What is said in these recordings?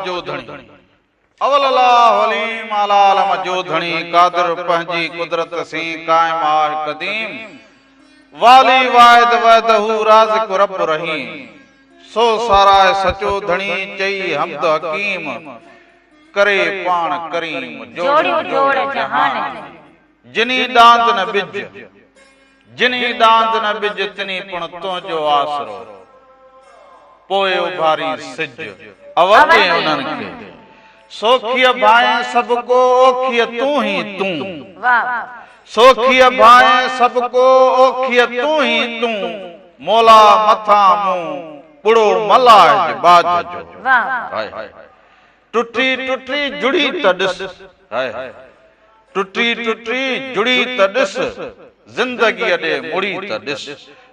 جو ڌڻي. اول الله عليم اعليٰ عالم جو ڌڻي قادر پنهنجي قدرت سين قائم آه قديم والي واحد وحده رازق رب رحيم سو ساراهه سچو ڌڻي چئي حمد حڪيم ڪري پاڻ ڪريم جوڙيون جوڙ جهان جي. جني ڏاند نه ٻج، جني ڏاند نه ٻج تني پڻ تنهنجو آسرو، پوء اڀارين سج، اول ڏين انهن کي. سوکيء ڀانئين سڀ ڪو، اوکيء تون هين تون. سوکيء ڀانئين سڀ ڪو، اوکيء تون هين تون، مولا مٿان مون، ٻڙو ملائج ٻاجهه جو. ٽٽي ٽٽي جڙي ته ڏس. ٽٽي ٽٽي جڙي ته ڏس، زندگيء ڏي مڙي ته ڏس.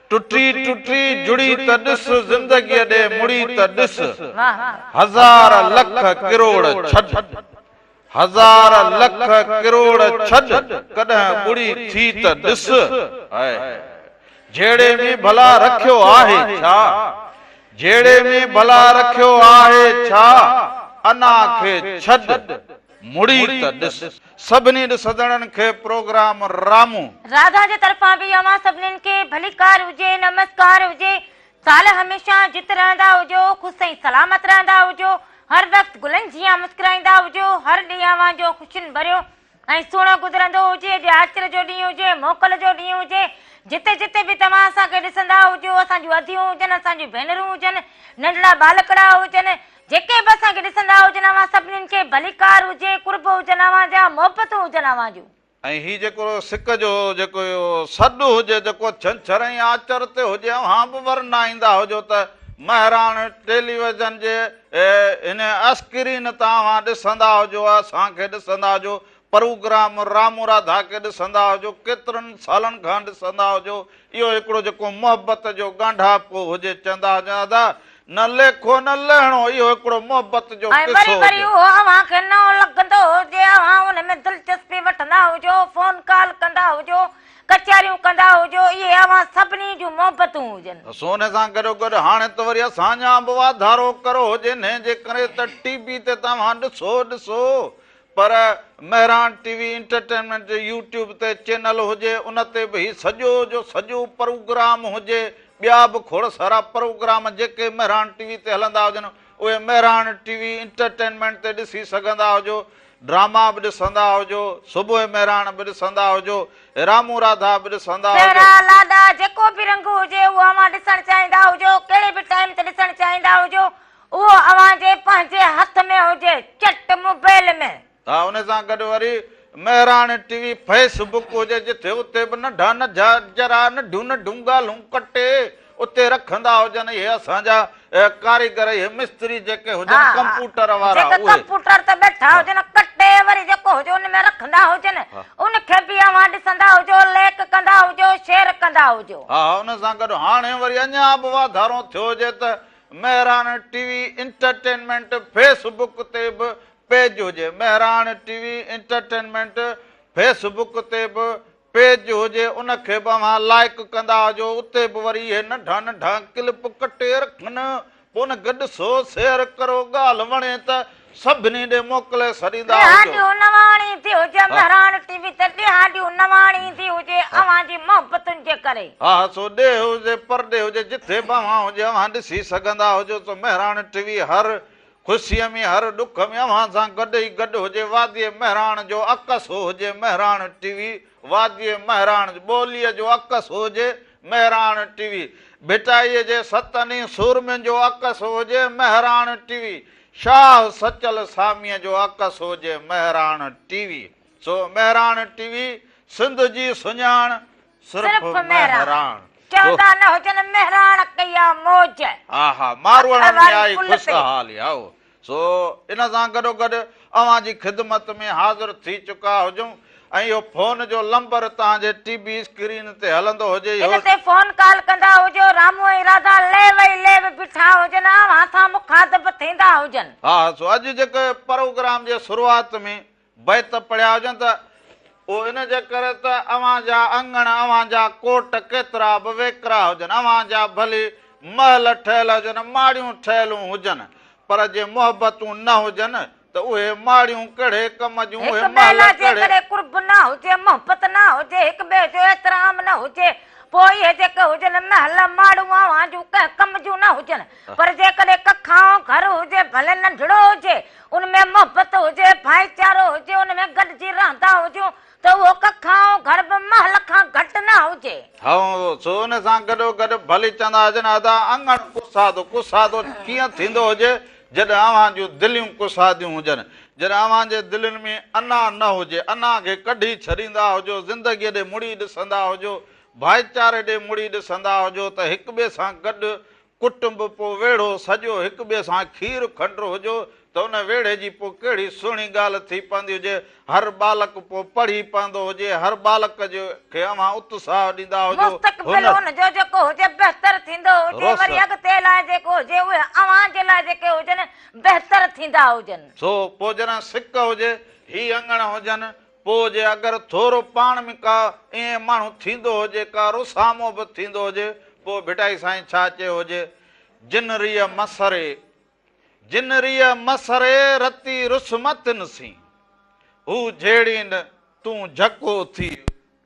ٽٽي ٽٽي جڙي ته ڏس، زندگيء ڏي مڙي ته ڏس. هزار لک ڪروڙ ڇڏ، هزار لک ڪروڙ ڇڏ، ڪڏهن ٻڙي ٿي ته ڏس. جهيڙي ۾ ڀلا رکيو آهي ڇا؟ جهيڙي ۾ ڀلا رکيو آهي ڇا؟ انا کي ڇڏ، مڙي ته ڏس. سڀني ڏسندڙن کي پروگرام رامون. راڌا جي طرفان به اوهان سڀنين کي ڀليڪار هجي، نمسڪار هجي. سال هميشه جت رهندا هجو، خوش ۽ سلامت رهندا هجو، هر وقت گلن جيان مسڪرائيندا هجو، هر ڏينهن اوهان جو خوشين ڀريو ۽ سهڻو گذرندو هجي، اڄ آچر جو ڏينهن هجي، موڪل جو ڏينهن هجي، جتي جتي به توهان اسان کي ڏسندا هجو، اسان جون اديون هجن، اسان جون ڀينرون هجن، ننڍڙا ٻالڪڙا هجن، جيڪي به اسان کي ڏسندا هجن، اوهان سڀنين کي ڀليڪار هجي، قرب هجن اوهان جا، محبتون هجن اوهان جون. ۽ هي جيڪو سڪ جو جيڪو اهو سڏ هجي، جيڪو ڇنڇر ۽ آچر تي هجي، اوهان به ورنائيندا هجو ته مهراڻ ٽيليويزن جي هن اسڪرين تان اوهان ڏسندا هجو، اسان کي ڏسندا هجو، پروگرام رامو راڌا کي ڏسندا هجو، ڪيترن سالن کان ڏسندا هجو، اهو هڪڙو جيڪو محبت جو ڳانڍاپو هجي، چوندا هجن ادا نه ليکو نه لهڻو، اهو هڪڙو محبت جو ۽ وري قصو وري هجي. اهو اوهان کي نئون لڳندو هجي، اوهان ان ۾ دلچسپي وٺندا هجو، فون ڪال ڪندا هجو، ڪچهريون ڪندا هجو، اهي اوهان سڀني جون محبتون هجن. سون سان گڏوگڏ هاڻي ته وري اسان جا به واڌارو ڪرو هجي انهي جي ڪري ته ٽي وي تي توهان ڏسو ڏسو پر مهراڻ ٽي وي انٽرٽينمينٽ جي يوٽيوب تي چينل هجي ان تي به هي سڄو جو سڄو پروگرام هجي ٻيا به کوڙ سارا پروگرام جيڪي مهراڻ ٽي وي تي هلندا هجن اهي مهراڻ ٽي وي انٽرٽينمينٽ تي ڏسي سگهندا هجو ڊراما به ڏسندا هجو، صبح مهراڻ به ڏسندا هجو، رامون راڌا به ڏسندا هجو. سهرا، لاڏا، جيڪو به رنگ هجي اهو اوهان ڏسڻ چاهيندا هجو، ڪهڙي به ٽائيم تي ڏسڻ چاهيندا هجو، اهو اوهان جي پنهنجي هٿ ۾ هجي، چٽ موبائل ۾. ها ان سان گڏ وري مهراڻ ٽي وي فيس بڪ هجي جٿي اتي به ننڍا ننڍا ذرا ننڍيون ننڍيون ڳالهيون ڪٽي اتي رکندا هجن اهي اسان جا ڪاريگر اهي مستري جيڪي هجن ڪمپوٽر وارا جيڪي اهي. ڪمپوٽر تي ويٺا هجن ڪٽي وري جيڪو هجي ان ۾ رکندا هجن ان کي به اوهان ڏسندا هجو ليڪ ڪندا هجو شيئر ڪندا هجو. ها ان سان گڏ هاڻي وري اڃا به واڌارو ٿيو هجي ته Mehran T V entertainment Facebook تي به پيج هجي Mehran T V entertainment Facebook تي به پيج هجي ان کي به اوهان لائيڪ ڪندا هجو اتي به وري اهي ننڍا ننڍا ڪلپ ڪٽي رکن پوء ان کي ڏسو شيئر ڪرو ڳالهه وڻي ته سڀني ڏي موڪلي ڇڏيندا هجو. ڏهاڏيون نواڻ ايندي هجي مهراڻ ٽي وي تي ڏهاڏيون نواڻ ايندي هجي اوهان جي محبتن جي ڪري. ها سو ڏيهه هجي پرڏيهه هجي جٿي به اوهان هجي اوهان ڏسي سگهندا هجو سو مهراڻ ٽي وي هر خوشيء ۾ هر ڏک ۾ اوهان سان گڏ ئي گڏ هجي واديء مهراڻ جو عڪس هجي مهراڻ ٽي وي واديء مهراڻ ٻوليء جو عڪس هجي مهراڻ ٽي وي ڀٽائيء جي ستن ئي سورمين جو عڪس هجي مهراڻ ٽي وي شاهه سچل ساميء جو عڪس هجي مهراڻ ٽي وي سو مهراڻ ٽي وي سنڌ جي سڃاڻ صرف مهراڻ. چوندا نه هجن مهراڻ ڪئي آ موج. ها ها ماروئڙن ۾ آئي خوشحالي هائو سو ان سان گڏو گڏ اوهان جي خدمت ۾ حاضر ٿي چڪا هجون ۽ اهو فون جو لمبر توهان جي ٽي وي اسڪرين تي هلندو هجي اهو. ان تي فون ڪال ڪندا هجو رامو ۽ راڌا ليو ئي ليو بيٺا هجن اوهان سان مخاطب ٿيندا هجن. ها سو اڄ جيڪي پروگرام جي شروعات ۾ بيت پڙهيا هجن ته اهو ان جي ڪري ته اوهان جا اڱڻ، اوهان جا ڪوٽ ڪيترا به ويڪرا هجن، اوهان جا ڀلي محل ٺهيل هجن، ماڙيون ٺهيلون هجن، پر جي محبتون نه هجن ته اهي ماڙيون ڪهڙي ڪم جون، اهي هڪ ٻئي محل لاء ڪهڙي. جيڪڏهن قرب نه هجي، محبت نه هجي، هڪ ٻئي جو احترام نه هجي، پوء اهي جيڪي هجن محل، ماڙيون اوهان جون ڪنهن ڪم جون نه هجن. پر جيڪڏهن ڪکائون گهر هجي، ڀلي ننڍڙو هجي، ان ۾ محبت هجي، ڀائيچارو هجي، ان ۾ گڏجي رهندا هجون ته اهو ڪکائون گهر به محل کان گهٽ نه هجي. هائو، سو ان سان گڏوگڏ ڀلي چوندا هجن، ادا اڱڻ ڪسادو، ڪسادو ڪيئن ٿيندو هجي، جڏهن اوهان جون دليون ڪساديون هجن، جڏهن اوهان جي دلين ۾ انا نه هجي، انا کي ڪڍي ڇڏيندا هجو، زندگيء ڏي مڙي ڏسندا هجو، ڀائيچاري ڏي مڙي ڏسندا هجو ته هڪٻئي سان گڏ ڪٽنب پوء ويڙهو سڄو هڪ ٻئي سان کير کنڊ هجو ته ان ويڙهي جي پوء ڪهڙي سهڻي ڳالهه ٿي پوندي هجي، هر ٻالڪ پوء پڙهي پوندو هجي، هر ٻالڪ جي کي اوهان اتساهه ڏيندا هجو، مستقبل هنر. ان جو جيڪو هجي بهتر ٿيندو هجي، روس. وري اڳتي لاء جيڪو هجي اهي اوهان جي لاء جيڪي هجن بهتر ٿيندا هجن. سو پوء جڏهن سڪ هجي، هي اڱڻ هجن، پوء جي اگر ٿورو پاڻ ۾ ڪا ائين ماڻهو ٿيندو هجي، ڪا رسامو به ٿيندو هجي، پوء ڀٽائي سائين ڇا چيو هجي، جن ريء مسري، جن ريء مسري، رتي رس م تن سين، هو جهيڙين، تون جهڪو ٿي،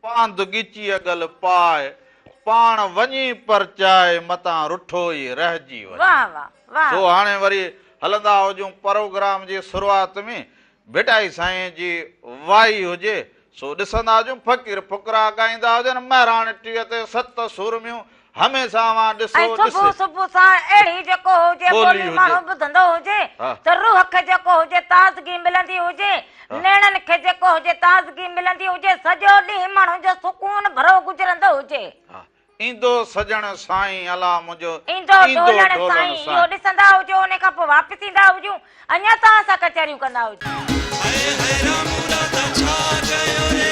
پاند ڳچيء ڳل پاء، پاڻ وڃي پرچاء، متان رٺو ئي رهجي وڃين. واه واه واه. سو هاڻي وري هلندا هجون پروگرام جي شروعات ۾، ڀٽائي سائين جي وائي هجي سو ڏسندا هجون فقير فقرا ڳائيندا هجن مهراڻ ٽي وي تي ست سورميون هميشه اوهان ڏسو ۽ صبح ڏسي صبح سان اهڙي جيڪو هجي ٻولي ٻولي هجي ماڻهو ٻڌندو هجي ها ته روح کي جيڪو هجي تازگي ملندي هجي ها نيڻن کي جيڪو هجي تازگي ملندي هجي سڄو ڏينهن ماڻهو جو سڪون ڀرو گذرندو هجي. ها ايندو سڄڻ سائين الا منهنجو ايندو ايندو ڍولڻ ڍولڻ سائين اهو سائين. ڏسندا هجو ان کان پوء واپس ايندا هجون اڃا توهان سان ڪچهريون ڪندا هجون. هئي هئي رامو راڌا ڇا ڪيو ري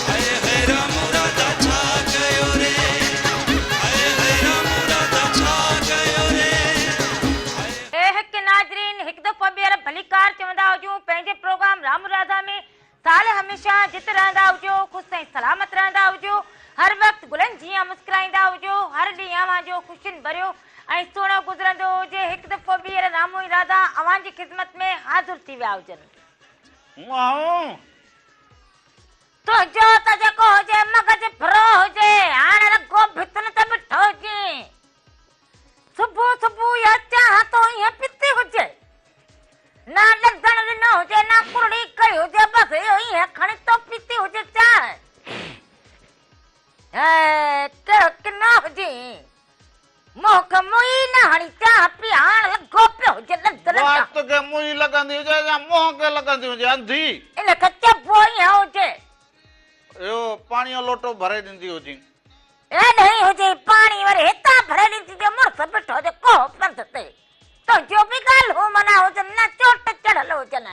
هئي هئي رامو راڌا ڇا ڪيو ري هئي هئي رامو راڌا ڇا ڪيو ري هئي. هي هڪ ناظرين هڪ دفعو ٻيهر ڀليڪار چوندا هجون پنهنجي پروگرام رامو راڌا ۾ سال هميشه جت رهندا هجو، خوش ۽ سلامت رهندا هجو، هر وقت گلن جيان مسڪرائيندا هجو، هر ڏينهن اوهان جو خوشين ڀريو ۽ سهڻو گذرندو هجي، هڪ دفعو ٻيهر رامو ۽ راڌا اوهان جي خدمت ۾ حاضر ٿي ويا هجن. تنهنجو ته جيڪو هجي مغز ڦرو هجي، هاڻ رڳو ڀتن تي بيٺو هجين. صبح صبح اها چانهه تو ائين پيتي هجي. نه ڏندڻ ڏنو هجي نه ڪرڙي ڪئي هجي بس اهو ائين کڻي تو پيتي هجي چانهه. هي ڪهڙو ڪنو هجين. منهن کي موئي نه هڻي چانهه پي هاڻ لڳو پيو هجي ڏند لڳا. وات کي موئي لڳندي هجي يا منهن کي لڳندي هجي انڌي. ان کي چئبو ائين هجي. اهو پاڻيء جو لوٽو ڀري ڏيندي هجين. ايڏهين هجي پاڻي وري هتان ڀري ڏيندي جو مڙس بيٺو هجي ڪوهه پنڌ تي. تنهنجو به ڳالهون معنيٰ هجن نه چوٽ چڙهيل هجن.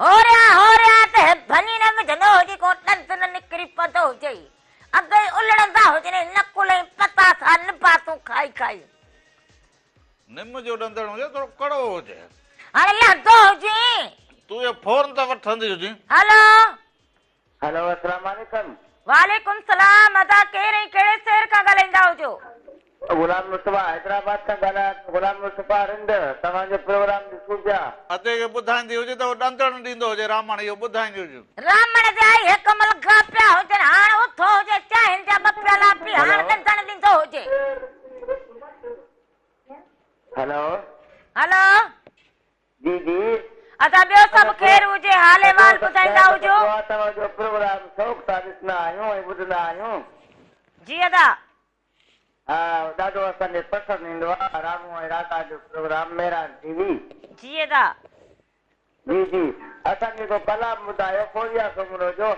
هوريان هوريان ته ڀڃي نه وجهندو هجي ڪو ڏند نه نڪري پوندو هجئي. اڳئي الڙندا هجنئي نقل ۽ پتاسا نباتون کائي کائي. نم جو ڏندڻ هجي ٿورو ڪڙو هجي. هاڻي لهندو هجين. تون اهو فون ته وٺندي هجين. هلو. هلو السلام عليڪم. وعليڪم السلام ادا ڪير ۽ ڪهڙي شهر کان ڳالهائيندا هجو. غلام مصطفيٰ حيدرآباد کان ڳالهايان ٿو غلام مصطفيٰ رند توهان جو پروگرام ڏسون پيا. ادي کي ٻڌائيندي هجي ته اهو ڏندڻ ڏيندو هجي رامڻ اهو ٻڌائيندي هجي. رامڻ جا اهي ڪم لڳا پيا هجن هاڻ اٿو هجي چانهن جا ٻه پيالا پي هاڻ ڏندڻ ڏيندو هجي. هلو. هلو. جي جي. ادا ٻيو سڀ خير هجي حال احوال ٻڌائيندا هجو. توهان جو پروگرام شوق سان ڏسندا آهيون ۽ ٻڌندا آهيون. جي ادا. ها ڏاڍو اسان کي پسند ايندو آ رامو ۽ راڌا جو پروگرام مهراڻ ٽي وي. جي ادا. جي جي اسان کي ڪو ڪلام ٻڌايو فوزيا سومرو جو.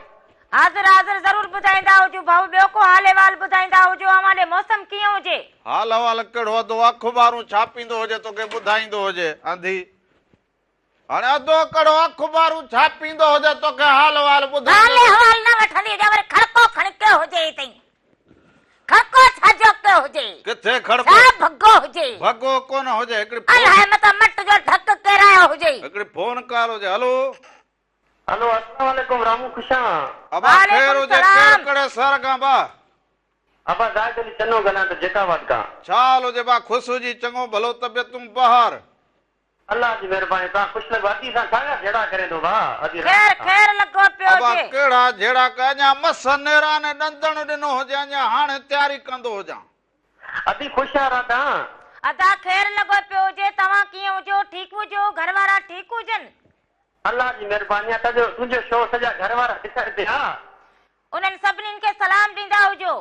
حاضر حاضر ضرور ٻڌائيندا هجو ڀائو ٻيو ڪو حال احوال ٻڌائيندا هجو اوهان ڏي موسم ڪيئن هجي. حال احوال ڪهڙو ادو اخبارون ڇاپيندو هجي توکي ٻڌائيندو هجي انڌي هاڻي ادو ڪهڙو اخبارون ڇاپيندو هجي توکي حال احوال ٻڌائيندو حال احوال نه وٺندي هجي وري کڙڪو کڻي ڪيو هجي هتئين کڙڪو ڇا جو ڪيو هجي ڪٿي کڙڪو ڇا ڀڳو هجي ڀڳو ڪونه هجي هڪڙي فون الائي متان مٽ جو ڍڪ ڪيرايو هجي هڪڙي فون ڪال هجي هلو. هلو السلام عليڪم رامو خوش آن. ابا خير وعليڪم هجي ڪير سلام. ڪهڙي سر کان با. ابا زاهد علي چنو ڳالهايان ٿو جيڪب آباد کان. ڇا حال هجي با خوش هجي چڱو ڀلو طبيعتون بهار. الله جي مهرباني توهان خوش لڳو ادي سان ڇا جا جهيڙا ڪرين ٿو ڀاء ادي خير رحمان سان. خير لڳو پيو ابا هجي. ڪهڙا جهيڙا ڪيا اڃا مس نيران ڏندڻ ڏنو هجي اڃا هاڻي تياري ڪندو هجان. ادي خوش آ راڌا. ادا خير لڳو پيو هجي توهان ڪيئن هجو ٺيڪ هجو گهر وارا ٺيڪ هجن. الله جي مهرباني آ تنهنجو تنهنجو شو سڄا گهر وارا ڏسن پيا. انهن سڀنين کي سلام ڏيندا هجو.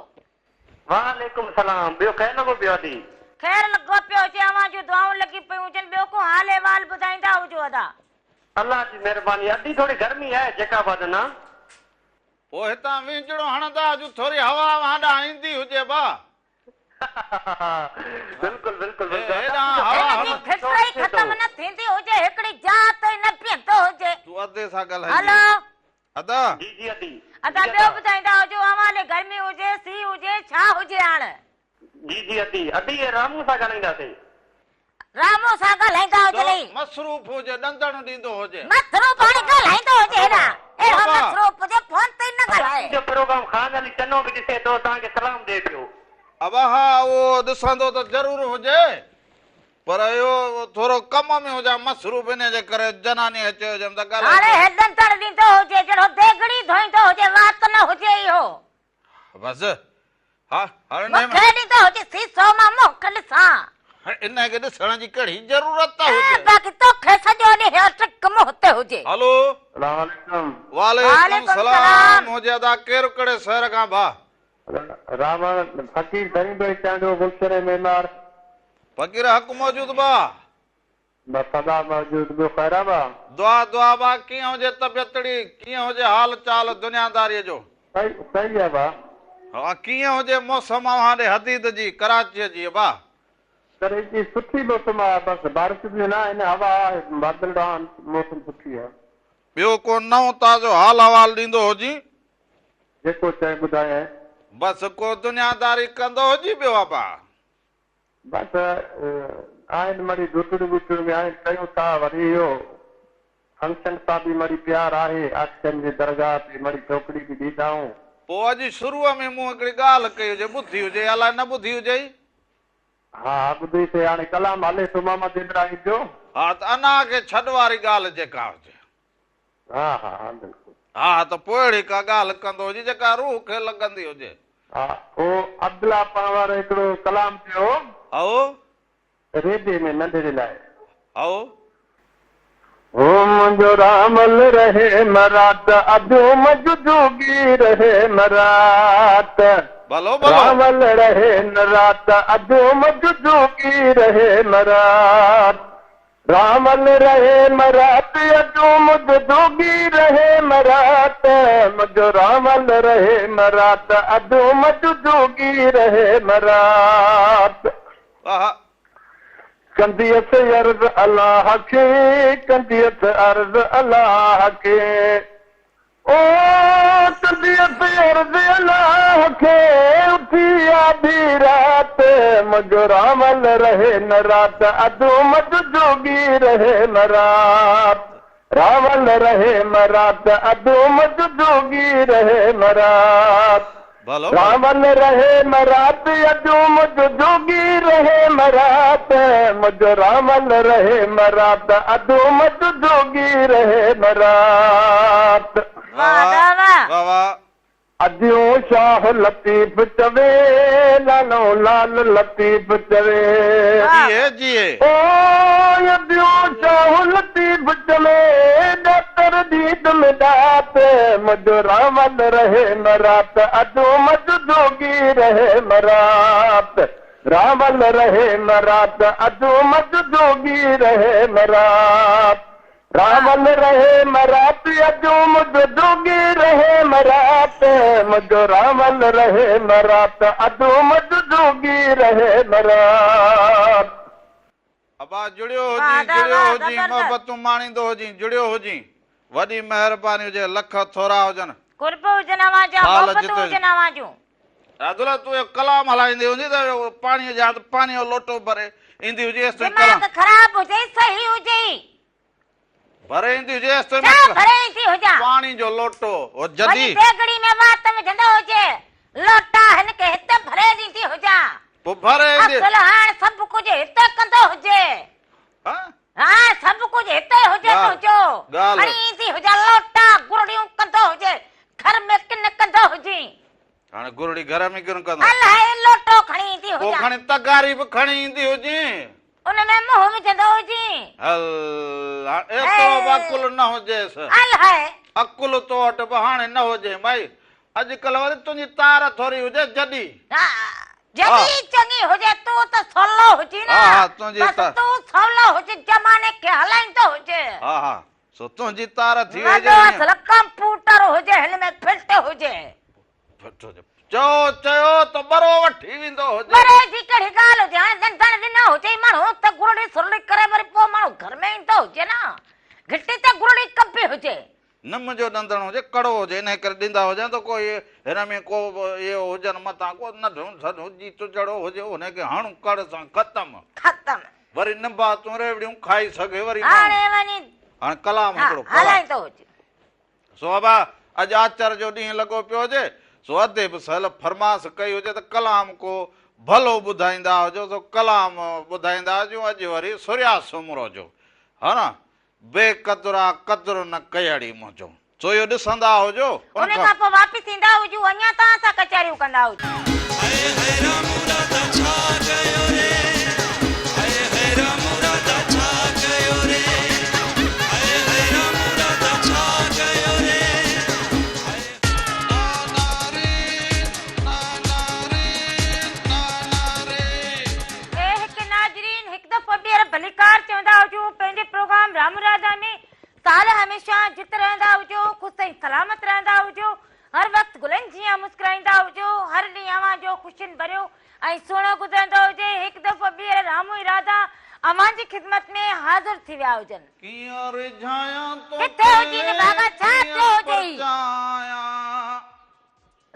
وعليڪم سلام ٻيو خير لڳو پيو ادي. خير لڳو پيو هجي اوهان جون دعائون لڳيون پيون هجن ٻيو ڪو حال احوال ٻڌائيندا هجو ادا. الله جي مهرباني ادي ٿوري گرمي آهي جيڪب آباد نه. پوء هتان وهنجڻو هڻندا هجو ٿوري هوا اوهان ڏانهن ايندي هجي با. بلڪل بلڪل بلڪل هيڏانهن هوا هن جي هڻ. ڦٽ ئي ختم نه ٿيندي هجي هڪڙي جاء تي نه بيهندو هجي. تون ادي سان ڳالهائيندي. هلو. ادا. جي جي ادي. ادا ٻيو ٻڌائيندا هجو اوهان ڏي گرمي هجي سي هجي ڇا هجي هاڻ. جي جي ادي ادي اي رامو سان ڳالهائينداسين. رامو سان ڳالهائيندا هجنئي. ته مصروف هجي ڏندڻ ڏيندو هجي. مصروف هاڻي ڳالهائيندو هجي هيڏانهن اهڙو مصروف هجي فون تي ئي نه ڳالهائي. جو پروگرام خان علي چنو به ڏسي ٿو توهان کي سلام ڏي پيو. ابا ها اهو ڏسندو ته ضرور هجي پر اهو ٿورو ڪم ۾ هجان مصروف انهي جي ڪري جناني کي چيو هجيم ته ڳالهائي هاڻي هي ڏندڻ ڏيندو هجي جهڙو ديڳڙي ڌوئيندو هجي وات نه هجي اهو. بس ها هاڻي انهي مون کي ڏيندو هجي سيسو مان منهن کي ڏسان. انهي کي ڏسڻ جي ڪهڙي ضرورت هجي. باقي توکي سڄو ڏينهن اهو ٽرڪ منهن تي هجي. هلو. سلام عليڪم. وعليڪم سلام هجي ادا ڪير ڪهڙي شهر کان ڀاء. راوڻ فقير ڌڻي بخش چانڊيو گلشن معمار. فقير حق موجود ڀاء. بس سدا موجود ٻيو خير آ ڀاء. دعا دعا ڀاء ڪيئن هجي طبيعتڙي ڪيئن هجي حال چال دنياداريء جو. صحيح صحيح آ ڀاء. ها ڪيئن هجي موسم اوهان ڏي حديد جي ڪراچيء جي ڀاء. ڪراچي سٺي موسم آ بس بارش به نه آهي نه هوا آهي بادل آهن موسم سٺي آ. ٻيو ڪو نئون تازو حال احوال ڏيندو هجين. جيڪو چئين ٻڌايانء. بس ڪو دنياداري ڪندو هجين ٻيو ابا. بس آهن مڙئي ڊوٽڙيون ٻوٽڙيون به آهن ڪيون ٿا وري اهو فنڪشن سان به مڙئي پيار آهي عاشقن جي درگاهه تي مڙئي ٽوڪڙي به ڏيندا آهون. پوء اڄ شروع ۾ مون هڪڙي ڳالهه ڪئي هجي ٻڌي هجي الائي نه ٻڌي هجئي. ها ها ٻڌي سي هاڻي ڪلام هلي ٿو محمد ابراهيم جو. ها ته انا کي ڇڏ واري ڳالهه جيڪا هجي. ها ها ها بلڪل. ها ته پوء اهڙي ڪا ڳالهه ڪندو هجي جيڪا روح کي لڳندي هجي. ها او عبدالله پنهوار هڪڙو ڪلام چيو هو. هائو. ريڊيي ۾ ننڍڙي لاء. هائو. هو منهنجو رامل رهي مرات ادو مج جوڳي رهي مرات. ڀلو ڀلو. رامل رهي نه رات ادو مج جوڳي رهي مرات. راول رهي مرات اجو مج جوڳي رهي مرات منهنجو راول رهي مرات اجو مج جوڳي رهي مرات. واهه. ڪنديس عرض الله کي ڪنديس عرض الله کي. او ڪنديس عرض الله کي اٿي آڌي رات منهنجو راول رهي نه رات اڌو مڌ جوڳي رهي نه رات راول رهي نه رات اڌو مڌ جوڳي رهي نه رات ڀلو ڀلو. راول رهي نه رات اڌو مڌ جوڳي رهي نه رات منهنجو راول رهي نه رات اڌو مڌ جوڳي رهي نه رات. واه ادا واه. واه واه. اديون شاهه لطيف چوي لالو لال لطيف چوي. جيئي جيئي. او اديون شاهه لطيف چوي ڏاتر ڏيند ۾ ڏات منهنجو راول رهي نه رات ادو مڌ جوڳي رهي نه رات راول رهي نه رات ادو مڌ جوڳي رهي نه رات راول رهي مرات اجو منهنجو جوڳي رهي مرات منهنجو راول رهي مرات اجو منهنجو جوڳي رهي مرات. ابا جڙيو واه هجين ادا جڙيو واه هجين زبردست. محبتون ماڻيندو هجين جڙيو هجين وڏي مهرباني هجي لک ٿورا هجن. قرب هجن اوهان جا سال محبتون جتي هجن اوهان جون. عبدالله تون اهو ڪلام هلائيندي هوندي ته اهو پاڻيء جي هٿ پاڻيء جو لوٽو ڀري ايندي هجي ايستائين دماغ ڪلام. خراب هجئي صحيح هجئي. ڀري ايندي هجي ايستائين ڇا مان ڀري ايندي هجان. پاڻي جو لوٽو هو وڃي جدي. ديڳڙي ۾ وات وجهندو هجي. لوٽا هن کي هت ڀلا. ڀري ڏيندي هجان. پوء ڀري ايندي. اصل هاڻ سڀ ڪجهه هتي ڪندو هجي. ها؟ ها سڀ ڪجهه هتي هجي تنهنجو. ڳالهه. کڻي ايندي هجان لوٽا گرڙيون ڪندو هجي. گهر ۾ ڪن ڪندو هجين. هاڻي گرڙي گهر ۾ ڪن ڪندو. الائي لوٽو کڻي ايندي هجان. پوء کڻي تغاري به کڻي ايندي هجين. ان ۾ منهن وجهندو هجين. هل هاڻ ايترو به عقل نه هجيس. الائي. عقل تو وٽ به هاڻي نه هجي مائي. اڄڪلهه وري تنهنجي تار ٿوري هجي جڏي. ها جڏي چڱي هجي تون ته سولو هجين نه. ها ها تنهنجي بس تون سولو هجي زماني کي هلائيندو هجي. ها ها سو تنهنجي تار ٿي وئي وڏو اصل ڪمپوٽر هجي هن ۾ فٽ هجي. فٽ هجي. چئو چيو ته ٻرو وٺي ويندو هجي. ٻري جي ڪهڙي ڳالهه هجي هاڻي ڏندڻ ڏنا هجي ماڻهو ته گرڙي سرڙي ڪري وري پوء ماڻهو گهر ۾ ايندو هجي نه گهٽي ته گرڙي ڪبي هجي. نم جو ڏندڻ هجي ڪڙو هجي انهي ڪري ڏيندا هجن ته ڪو هن ۾ ڪو اهو هجن متان ڪو ننڍو سنهو جيت جهڙو هجي انهي کي هڻ ڪڙ سان ختم. ختم. وري نبا تون ريوڙيون کائي سگهي وري هاڻي وڃي هاڻي ڪلام هڪڙو هلائيندو هجي. سو ابا اڄ آچر جو ڏينهن لڳو پيو هجي سو ادي به سهل فرماس ڪئي هجي ته ڪلام ڪو ڀلو ٻڌائيندا هجو سو ڪلام ٻڌائيندا هجون اڄ وري سريا سومرو جو ها نه بي قدرا قدر نه ڪياڙي منهنجو سو اهو ڏسندا هجو ان کان پوء واپس ايندا هجون اڃا توهان سان ڪچهريون ڪندا هجون. هاء هاء رامو راڌا ڇا ڪيو ري هاء هاء رامو راڌا ڇا ڪيو ري هاء هاء رامو راڌا ڇا ڪيو ري هاء. اي هڪ ناظرين هڪ دفعو ٻيهر ڀليڪار چوندا هجون پنهنجي پروگرام رامو راڌا ۾. سال هميشه جت رهندا هجو، خوش ۽ سلامت رهندا هجو، هر وقت گلن جيان مسڪرائيندا هجو، هر ڏينهن اوهان جو خوشين ڀريو ۽ سهڻو گذرندو هجي، هڪ دفعو ٻيهر رامو ۽ راڌا اوهان جي خدمت ۾ حاضر ٿي ويا هجن. ڪيئن ريجهايان توکي، ڪٿي هجين ڀاڳا ڇا ڪيئن ٿيو هجئي. پرچايان.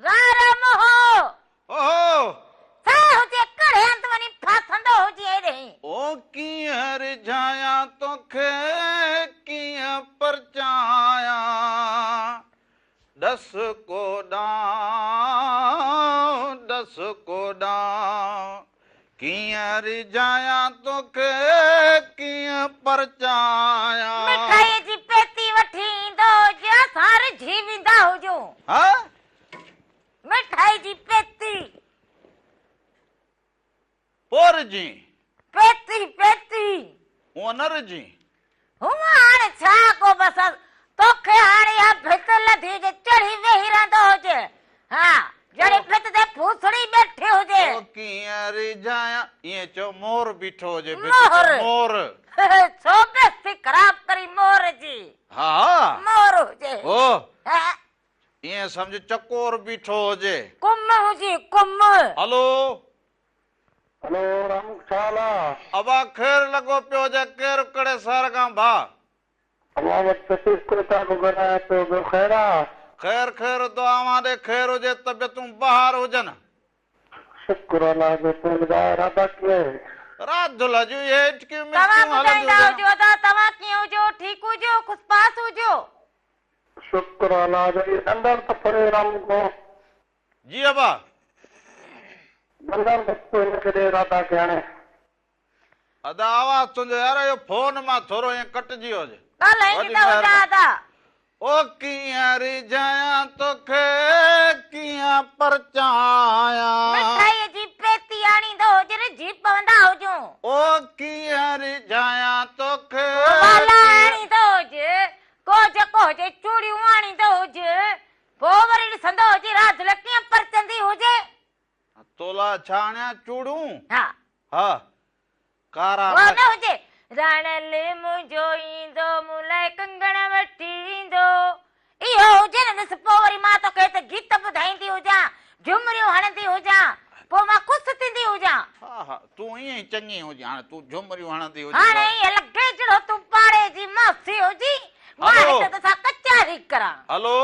را رامو هو. اوهو! ڇا هجي ڪهڙي هنڌ وڃي ڦاسندو هجين هيڏهين. او ڪيئن ريجهايان توکي ڪيئن پرچايان ڏس ڪو ڏانء ڏس ڪو ڏانء ڪيئن ريجهايان توکي ڪيئن پرچايان. مٺائيء جي پيتي وٺي ايندو هجي اسان رجهي ويندا هجون. ها؟ مٺائي جي پيتي. پوء رجهين. پيتي پيتي. هونء نه رجهين. هونء هاڻي ڇا ڪو بس توکي هاڻي اها ڀت لڌي هجي چڙهي ويهي رهندو هجي ها جهڙي ڀت تي ڦوسڙي ٻيٺي هجي. او ڪيئن ريجهايان ائين چئو مور بيٺو هجي ڀت تي مور. مور. ڇو بيستي خراب ڪرين مور جي. ها. مور هجي. او. ها. ائين سمجهه چڪور بيٺو هجي. ڪم هجي ڪم. هلو. هلو رام ڇا حال آ. ابا خير لڳو پيو هجي ڪير ڪهڙي شهر کان ڀاء. اوهان وٽ تشريف ڪوئي ٿا پيو ڳالهايان پيو ٻيو خير آ. خير خير دعا اوهان ڏي خير هجي طبيعتون بهار هجن. شڪر الله جو تون ٻڌاء راڌا ڪيئن آهي. راڌل جون اهي اٽڪيون توهان مٽڪيون هلنديون ٻڌائيندا هجن. هجو ادا توهان ڪيئن هجو ٺيڪ هجو خوشباس هجو. شڪر الله جو اي ڏندڻ ته ڦري رام ڪو. جي ابا. ڏندڻ ته هن کي ڏي راڌا کي هاڻي. ادا آواز تنهنجو يار اهو فون مان ٿورو ائين ڪٽجي ويو هجي. ڳالهائيندي وڏي ته هجان مهرباني. ادا. او ڪيئن ريجهايان توکي ڪيئن پرچايان. مٺائيء جي پيتي آڻيندو هج رجهي پوندا هجون. او ڪيئن ريجهايان توکي والا ڪيئن. آڻيندو هج ڪو جيڪو هجي چوڙيون آڻيندو هج، پوء وري ڏسندو هجي راڌل ڪيئن پرچندي هجي. تولاء ڇا آڻيان چوڙيون؟ ها. ها. ڪارا اهو نه هجي. راڻل منهنجو ايندو مون لاء ڪنگڻ وٺي ايندو. اهو هجي نه ڏس پوء وري مان توکي هت گيت ٻڌائيندي هجان، جهمريون هڻندي هجان، پوء مان خوش ٿيندي هجان. ها ها تون ائين ئي چڱي هجين هاڻي تون جهمريون هڻندي هجين. هاڻي ائين لڳي جهڙو تون پاڙي جي ماسي هجين، مان هلو. هت توسان ڪچهري ڪران. هلو.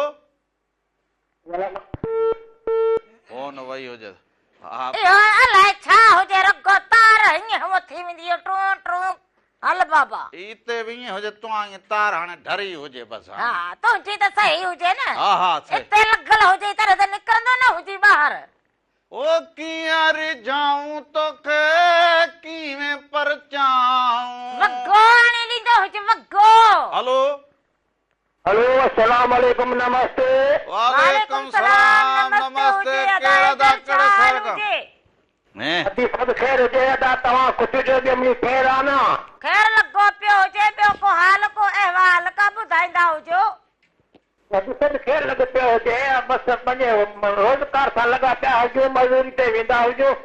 فون وئي هجي ها. اهو الائي ڇا هجي رڳو تار هيئن هونء ٿي ويندي هو ٽون ٽون. هل بابا. اتي به ائين هجي تون ائين تار هاڻي ڍري هجي بس هاڻي. ها تنهنجي ته صحيح هجي نه. ها ها صحيح. اتي لڳل هجي تڏهن ته نڪرندو نه هجي ٻاهر. او ڪيئن ريجهائون توکي ڪيئن پرچائون. وڳو آڻي ڏيندو هج وڳو. هلو. هلو السلام عليڪم نمستي. وعليڪم سلام نمستي ڪير ادا ڪهڙي شهر کان. ادي سڀ خير هجي ادا توهان خوش هجو ٻيو منهنجي خير آ نه. خير لڳو پيو هجي ٻيو ڪو حال ڪو احوال ڪا ٻڌائيندا هجو. ادي سڀ خير لڳو پيو هجي بس پنهنجي روزگار سان لڳا پيا هجون مزوري تي ويندا هجون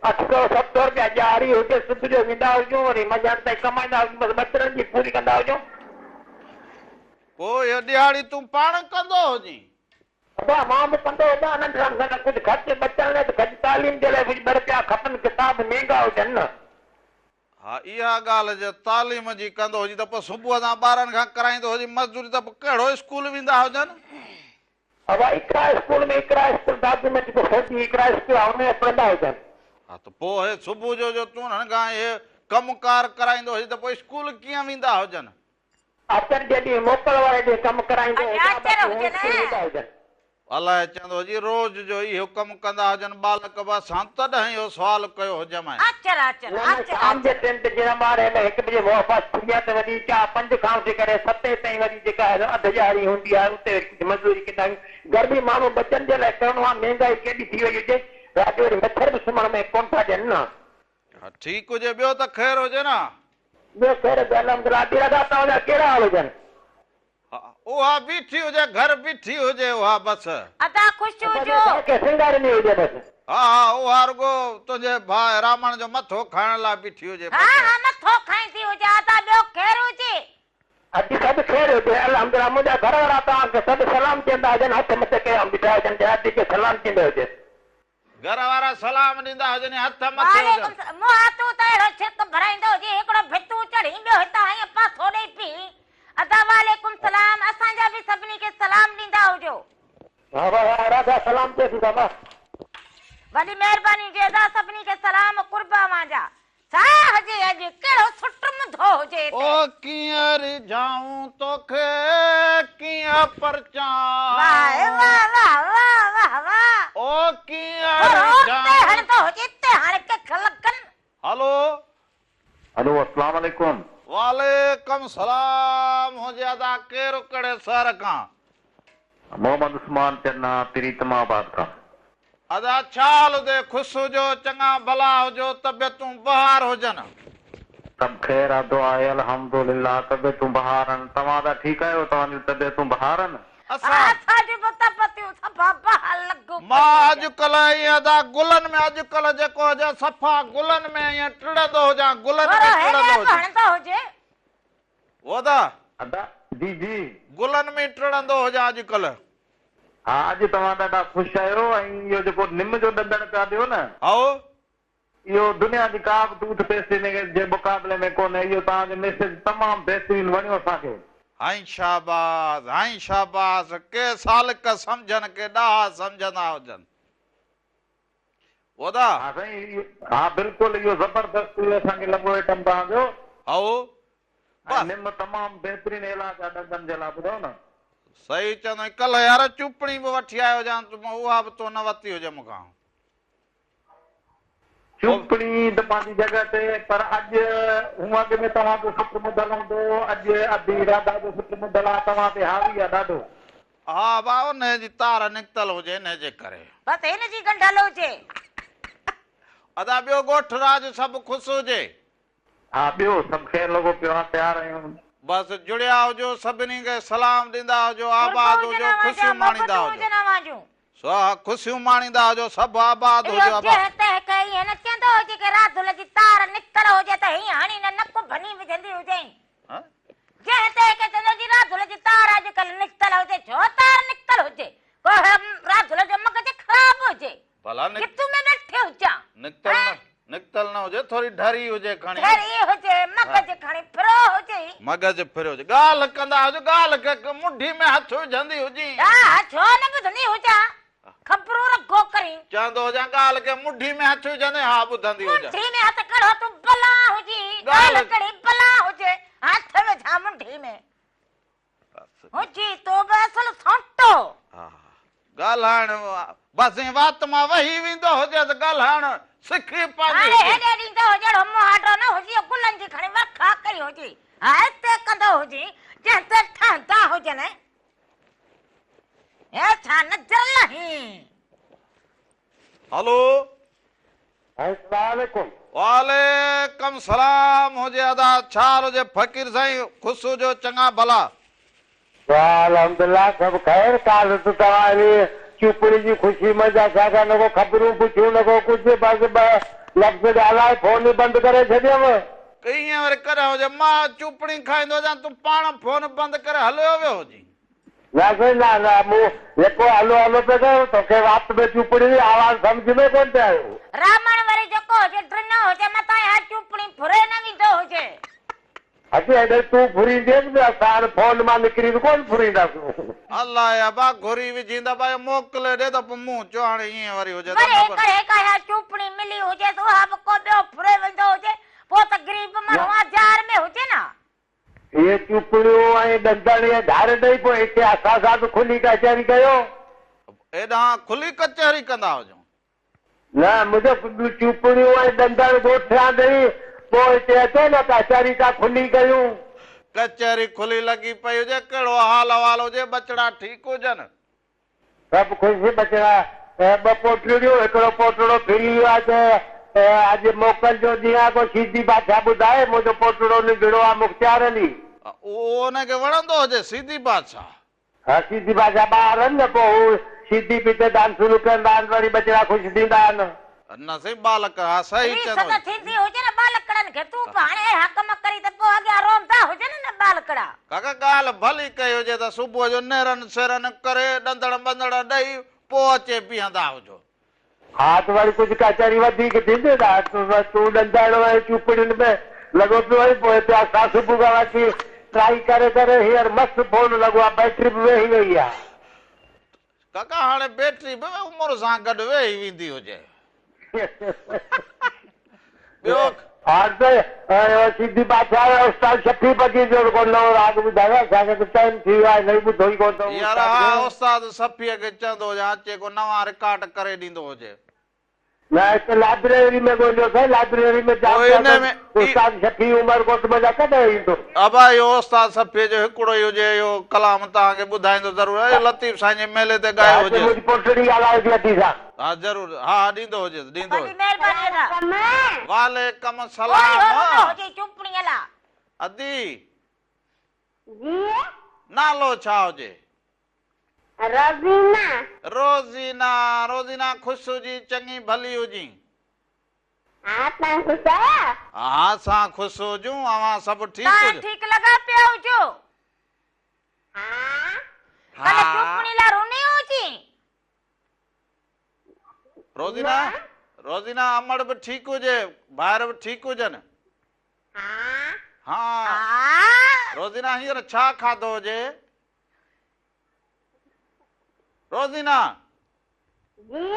اٺ سئو ست سئو رپيا ڏهاڙي هجي صبح جو ويندا هجون وري منجهند تائين ڪمائيندا هجون بس ٻچڙن جي پوري ڪندا هجون. پوء اهو ڏهاڙي تون پاڻ ڪندو هجين؟ ابا مان به ڪندو هجان ننڍڙن سان گڏ ڪجهه خرچ ٻچن لاء ته خرچ تعليم جي لاء ڪجهه ٻه رپيا کپن ڪتاب مهنگا هجن نه. ها اها ڳالهه جي تعليم جي ڪندو هجي ته پوء صبح سان ٻارن کان ڪرائيندو هجي مزدوري ته پوء ڪهڙو اسڪول ويندا هجن. ابا اقرا اسڪول ۾ اقرا اسڪول دادو ۾ جيڪو فوجي اقرا اسڪول آهي ان ۾ پڙهندا هجن. ها ته پوء هي صبح جو جو تون انهن کان اهي ڪم ڪار ڪرائيندو هجي ته پوء اسڪول ڪيئن ويندا هجن. آچر جي ڏينهن موڪل واري ڏينهن ڪم ڪرائيندو اڄ هجان آچر باقي هجي هونء اسڪول نه. ويندا هجن. الائي چوندو هجي روز جو اهو ڪم ڪندا هجن ٻالڪ به اسان تڏهن اهو سوال ڪيو هجم ۽. آچر آچر نه نه آچر شام جي آچر. ٽيم تي جيئن ٻارهين ۾ هڪ بجي واپس ٿي ويا ته وري چار پنج کان وٺي ڪري ستين تائين وري جيڪا آهي سو اڌ ڏهاڙي هوندي آهي اتي وري ڪجهه مزدوري ڪندا آهيون گرمي ماڻهو ٻچن جي لاء ڪرڻو آهي مهنگائي ڪيڏي ٿي وئي هجي رات جو وري مڇر به سمهڻ ۾ ڪونه ٿا ڏين نه. ها ٺيڪ هجي ٻيو ته خير هجي نه. ٻيو خير هجي الحمدلله ادي ادا توهان جا ڪهڙا حال هجن. ها اها بيٺي هجي گهر بيٺي هجي اها بس. ادا خوش اسان جي هجو. گهر کي سينگاريندي هجي بس. ها ها اها رڳو تنهنجي ڀاء رامڻ جو مٿو کائڻ لاء بيٺي هجي ها بس. ها مٿو کائيندي هجي ادا ٻيو خير هجي. ادي سڀ خير هجي الحمدلله منهنجا گهر وارا توهان کي سڀ سلام چوندا هجن هٿ مٿي ڪيا بيٺا هجن جي ادي کي سلام چيندو هجي. گهر وارا سلام ڏيندا هجن ۽ هٿ مٿي وعليڪم هجن. سلام منهن تون ته اهڙو ڇرڪ ڀرائيندو هجين هڪڙو ڀتون چڙهين ٻيو هتان هنئين پاسو ڏئي پيهين ادا وعليڪم سلام اسان جا به سڀني کي سلام ڏيندا هجو. ها ها ها راڌا سلام چئي ٿي بابا. وڏي مهرباني هجي ادا سڀني کي سلام قرب اوهان جا. ڇا هجي اڄ ڪهڙو سٽ منڌو هجي هتي. او ڪيئن ريجهائون توکي ڪيئن پرچائون. واهه واهه واهه واهه واهه واهه. او ڪيئن ٿورو اتي ريجهائون. هڻندو هجي اتي هاڻي ڪک لڳن. هلو. هلو اسلام عليڪم. وعليڪم سلام هجي ادا ڪير ڪهڙي شهر کان. محمد عثمان چنا پريتم آباد کان. ادا ڇا حال هجي خوش هجو چڱا ڀلا هجو طبيعتون بهار هجن. سڀ خير آ دعا آهي الحمدلله طبيعتون بهار آهن توهان ادا ٺيڪ آهيو توهان جون طبيعتون بهار آهن. اسان. اسان جون به طبعتيون صفا بهار لڳو پيون مان هجن. اڄ ڪلهه ائين ادا گلن ۾ اڄ ڪلهه جيڪو هجي صفا گلن ۾ ائين ٽڙندو هجان گلن ۾ ٿورو هيڏي ٽڙندو به هجان. هڻندو هجي. او ادا. ادا جي جي. گلن ۾ ٽڙندو هجان اڄ ڪلهه. ها اڄ توهان ڏاڍا خوش آهيو ۽ اهو جيڪو نم جو ڏندڻ پيا ڏيو نه. هائو. اهو دنيا جي ڪا به ٽوٿ پيسٽ ان جي مقابلي ۾ ڪونهي اهو توهان جو ميسيج تمام بهترين وڻيو اسان کي. هائين شاباس هائين شاباس ڪي سالڪ سمجهن ڪي ڏاها سمجهندا هجن. او ادا. ها سائين ها بلڪل اهو زبردست اهو اسان کي لڳو آئٽم توهان جو. هائو. ۽ بس. نم تمام بهترين علاج آ ڏندن جي لاء ٻڌو نه. صحيح چوندو آهين ڪلهه يار چوپڻي به وٺي آيو هجان ته اها به تو نه ورتي هجي مون کان. چوپڻي ته پنهنجي جڳهه تي پر اڄ هونء اڳ ۾ توهان جو سٽ ٻڌل هوندو اڄ ادي راڌا جو سٽ ٻڌل آ توهان تي حاوي آ ڏاڍو. ها ڀاء انهي جي تار نڪتل هجي انهي جي ڪري. بس هن جي ڳنڍل هجي. ادا ٻيو ڳوٺ راڄ سڀ خوش هجي. ها ٻيو سڀ خير لڳو پيو آ تيار آهيون. بس جڙيا هجو سڀني کي سلام ڏيندا هجو قرب آباد هجن هجو اوهان جا خوشيون ماڻيندا محبتون هجو. هجن اوهان جون. سو ها خوشيون ماڻيندا هجو سڀ آباد اهو هجو ابا. جنهن تنهن کي ائين نه چوندو هجي ڪي راڌل جي تار نڪتل هجي ته هيئن هڻي نه نڪ ڀڃي وجهندي هجئين. جنهن تنهن کي چوندو هجي راڌل جي تار اڄڪلهه نڪتل هجي ڇو تار نڪتل هجي ڪو راڌل جو مغز خراب هجي. ڀلا جتون ۾ ويٺي هجان. نڪتل نه نڪتل نه هجي ٿوري ڍري هجي کڻي. ڍري هجي مغز کڻي ڦرو هجي. مغز ڦريو هجي ڳالهه ڪندا هجو ڳالهه کي منڍي ۾ هٿ وجهندي هجين. ها ڇو نه ٻڌندي هجان خبرون رڳو ڪرين. چوندو هجان ڳالهه کي منڍي ۾ هٿ وجهندي ها ٻڌندي هجان. منڍي ۾ هٿ ڪهڙو تون بلا هجين ڳالهه ڪهڙي بلا هجي هٿ وجهان منڍي ۾. هجي تو به اصل سونٽو. ها ڳالهائڻ بس ائين وات مان وهي ويندو هجيس ڳالهائڻ سکي پوندي هاڻي هجي. هيڏي ڏيندو هجي اهڙو مهاڏو نه هجي جو گلن جي کڻي ورکا ڪئي هجي. ها اتي ڪندو هجي جنهن تي ٺهندا هجن. هي ڇا نظر لهين. هلو. السلام عليڪم. وعليڪم سلام هجي ادا ڇا حال هجي فقير سائين خوش هجو چڱا ڀلا. واھ الحمدلله سڀ خير ڪالھ ته توهان انهي چوپڙي جي خوشي منجھ اسان کان نه ڪو خبرون پڇيون نه ڪو ڪجھ بس ٻه لفظ ڳالهائي فون ئي بند ڪري ڇڏيم. ائين وري ڪڏهن هجي مان چوپڙي کائيندو هجان تون پاڻ فون بند ڪري هليو ويو هجين. نه سائين نه نه مون يڪو هلو هلو پئي ڪيو توکي وات ۾ چوپڙي هئي آواز سمجهه ۾ ڪونه پئي آيو. رامڻ وري جيڪو هجي ڊنو هجي متان اها چوپڙي ڦري نه ويندو هجي. اچي هيڏي تون ڦريندين به اسان هاڻ فون مان نڪري به ڪونه ڦرينداسون. الائي ابا گهري وجهين ته ابا اهو موڪلي ڏي ته پوء مون چيو هاڻي ائين وري هجي ته وري نه هيڪر هيڪ اها چوپڙي ملي هجيس اها به ڪو ٻيو ڦري ويندو هجي پوء ته غريب ماڻهو آزار ۾ هجي نه. اهي چوپڙيون ۽ ڏندڻ اهي ڌار ڏئي پوء هتي اسان سان به کلي ڪچهري ڪيو. هيڏانهن کلي ڪچهري ڪندا هجون. نه منهنجو چوپڙيون ۽ ڏندڻ ڳوٺيان ڏئي پوء هتي اچو نه ڪچهري ڪا کلي ڪيون. ڪچهري کلي لڳي پئي هجي، ڪهڙو حال احوال هجي، ٻچڙا ٺيڪ هجن. سڀ خوش ٻچڙا ٻه پوٽڙيون هڪڙو پوٽڙو ڦري ويو آهي ته اڄ موڪل جو ڏينهن آهي ڪو سيدي بادشاهه ٻڌائي منهنجو پوٽڙو ننڍڙو آهي مختيار علي. اهو ان کي وڻندو هجي سيدي بادشاهه. ها سيدي بادشاهه ٻار آهن نه پوء هو سيدي پيتي ڊانسون ڪندا آهن وري ٻچڙا خوش ٿيندا آهن. نه سائين ٻالڪ ها صحيح ريس چوندو ته ٿيندي هجي نه ٻالڪڙن کي تون به هاڻي اهڙا ڪم ڪرين ته پوء اڳيان روئندا هجن نه ٻالڪڙا. ڪاڪا ڳالهه ڀلي ڪئي هجي ته صبح جو نيرن سيرن ڪري ڏندڻ ٻندڻ ڏئي پوء اچي بيهندا هجو. ها ته وري ڪجهه ڪچهري وڌيڪ ٿيندي ته تون ڏندڻ ۽ چوپڙين ۾ لڳو پيو آهين پوء هتي اسان صبح کان وٺي ٽرائي ڪري ڪري هينئر مس فون لڳو آهي بيٽري به ويهي وئي آهي. ڪاڪا هاڻي بيٽري به عمر سان گڏ ويهي ويندي هجي. ٻيو. هاڻ ته اهو سنڌي بادشاهه ۽ استاد شفيع فقير جو ڪو نئون راڳ ٻڌايو اسان کي ته ٽائيم ٿي ويو آهي نئين ٻڌو ئي ڪونه اٿئون يار استاد ها کي. استاد شفيع کي چوندو هجان اچي ڪو نوان رڪارڊ ڪري ڏيندو هجي. نه هتي لائبريري ۾ ڳوليو سائين لائبريري ۾ جام پوء پيا ان اٿس ۾ ئي. استاد شفيع عمر ڪوٽ منجهان ڪڏهن ايندو. ابا اهو استاد شفيع جو هڪڙو ئي هجي اهو ڪلام توهان کي ٻڌائيندو ضرور اهو لطيف سائين جي ميلي تي ڳايو هتي هجيس. منهنجي پوٽڙي ڳالهائي ٿي اڌي سان. ها ضرور ها ها ڏيندو هجيس ڏيندو وڏي مهرباني ادا. وعليڪم ڪوئي سلام. هو نه هجي چوپڙيء لا. ادي. جي. نالو ڇا هجي. روزينا. روزينا روزينا خوش هجين چڱي ڀلي هجين. ها توهان خوش آهيو. ها اسان خوش هجون اوهان سڀ ٺيڪ توهان هجو. ٺيڪ لڳا پيا هجو. ها. ڪلهه ها. چوپڙي لا رني هجين. روزينا روزينا امڙ به ٺيڪ هجي ڀائر به ٺيڪ هجن. ها. ها. ها. روزينا هينئر ڇا کاڌو هجي. روزينا! جي؟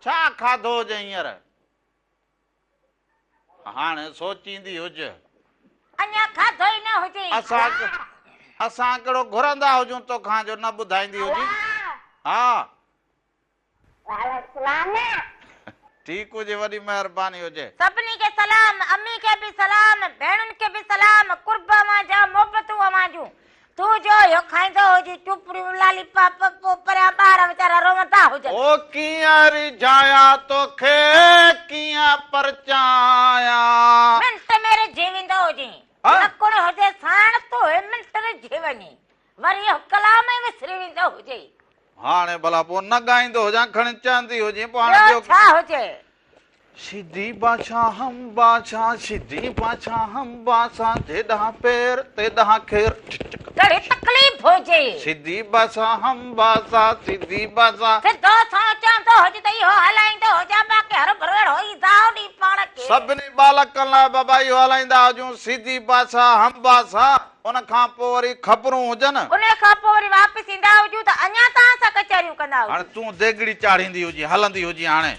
ڇا کاڌو هجي هينئر؟ هاڻي سوچيندي هج. اڃا کاڌو ئي نه هجي. اسان اسان ڪهڙو گهرندا هجون توکان جو نه ٻڌائيندي هجين. ها. وعليڪم سلام. ٺيڪ هجي وڏي مهرباني هجي. سڀني کي سلام امي کي به سلام ڀيڻن کي به سلام قرب اوهان جا محبتون اوهان جون تون جو اهو کائيندو هجين چوپڙيون لالي پاپ پوء پريان ٻار ويچارا روئندا هجن. او ڪيئن ريجهايان توکي ڪيئن پرچايان. منٽ ۾ رجهي ويندو هجين لڪڻ هجي ساڻ تون هي منٽ رجهي وڃين وري اهو ڪلام ئي وسري ويندو هجي. هاڻي ڀلا پوء نه ڳائيندو هجان، کڻي چوندي هجين پوء هاڻي ٻيو ٻيو. ڇا هجي؟ سيدي بادشاهه هم بادشاهه، سيدي بادشاهه هم بادشاهه، جيڏانهن پير تيڏانهن کير. ڪهڙي تڪليف هجي؟ سيدي بادشاهه هم بادشاهه، سيدي بادشاهه. سڌو سنئون چوندو هجي ته اهو هلائيندو هجان، باقي هروڀرو اهڙو ايذاء ڏئي پاڻ کي. سڀني ٻالڪن لاء بابا اهو هلائيندا هجون، سيدي بادشاهه هم بادشاهه. ان کان پوء وري خبرون هجن. انهيء کان پوء وري واپس ايندا هجون ته اڃا توهان سان ڪچهريون ڪندا هجون. هاڻي تون ديڳڙي چاڙهيندي هجين، هلندي هجين هاڻي.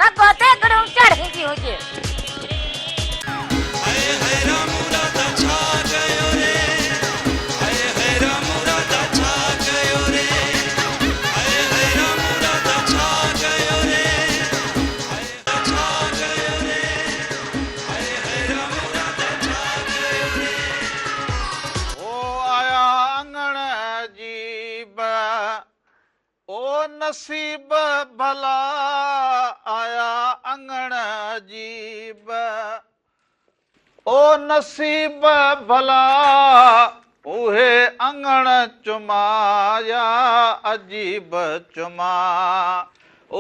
رڳو ديڳڙيون چاڙهيندي هجين. هاء هاء رامو راڌا ڇا ڪيو ري هاء هاء رامو راڌا ڇا ڪيو ري هاء هاء رامو راڌا ڇا ڪيو. او نصيب ڀلا آيا اڱڻ عجيب او نصيب ڀلا اهي اڱڻ چمايا عجيب چما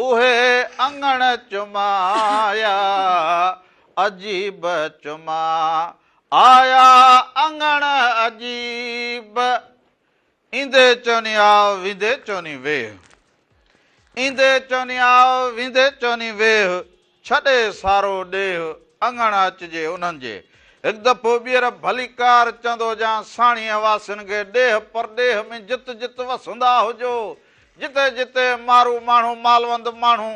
اهي اڱڻ چمايا عجيب چما آيا اڱڻ عجيب ايندي چوني آء ويندي چوني ويهه. ايندي چوني آء ويندي چوني ويهه، ڇڏي سارو ڏيهه، اڱڻ اچجي انهن جي. هڪ دفعو ٻيهر ڀليڪار چوندو هجان ساڻيهه واسين کي ڏيهه پرڏيهه ۾ جت جت وسندا هجو، جتي جتي مارو ماڻهو مالوند ماڻهو،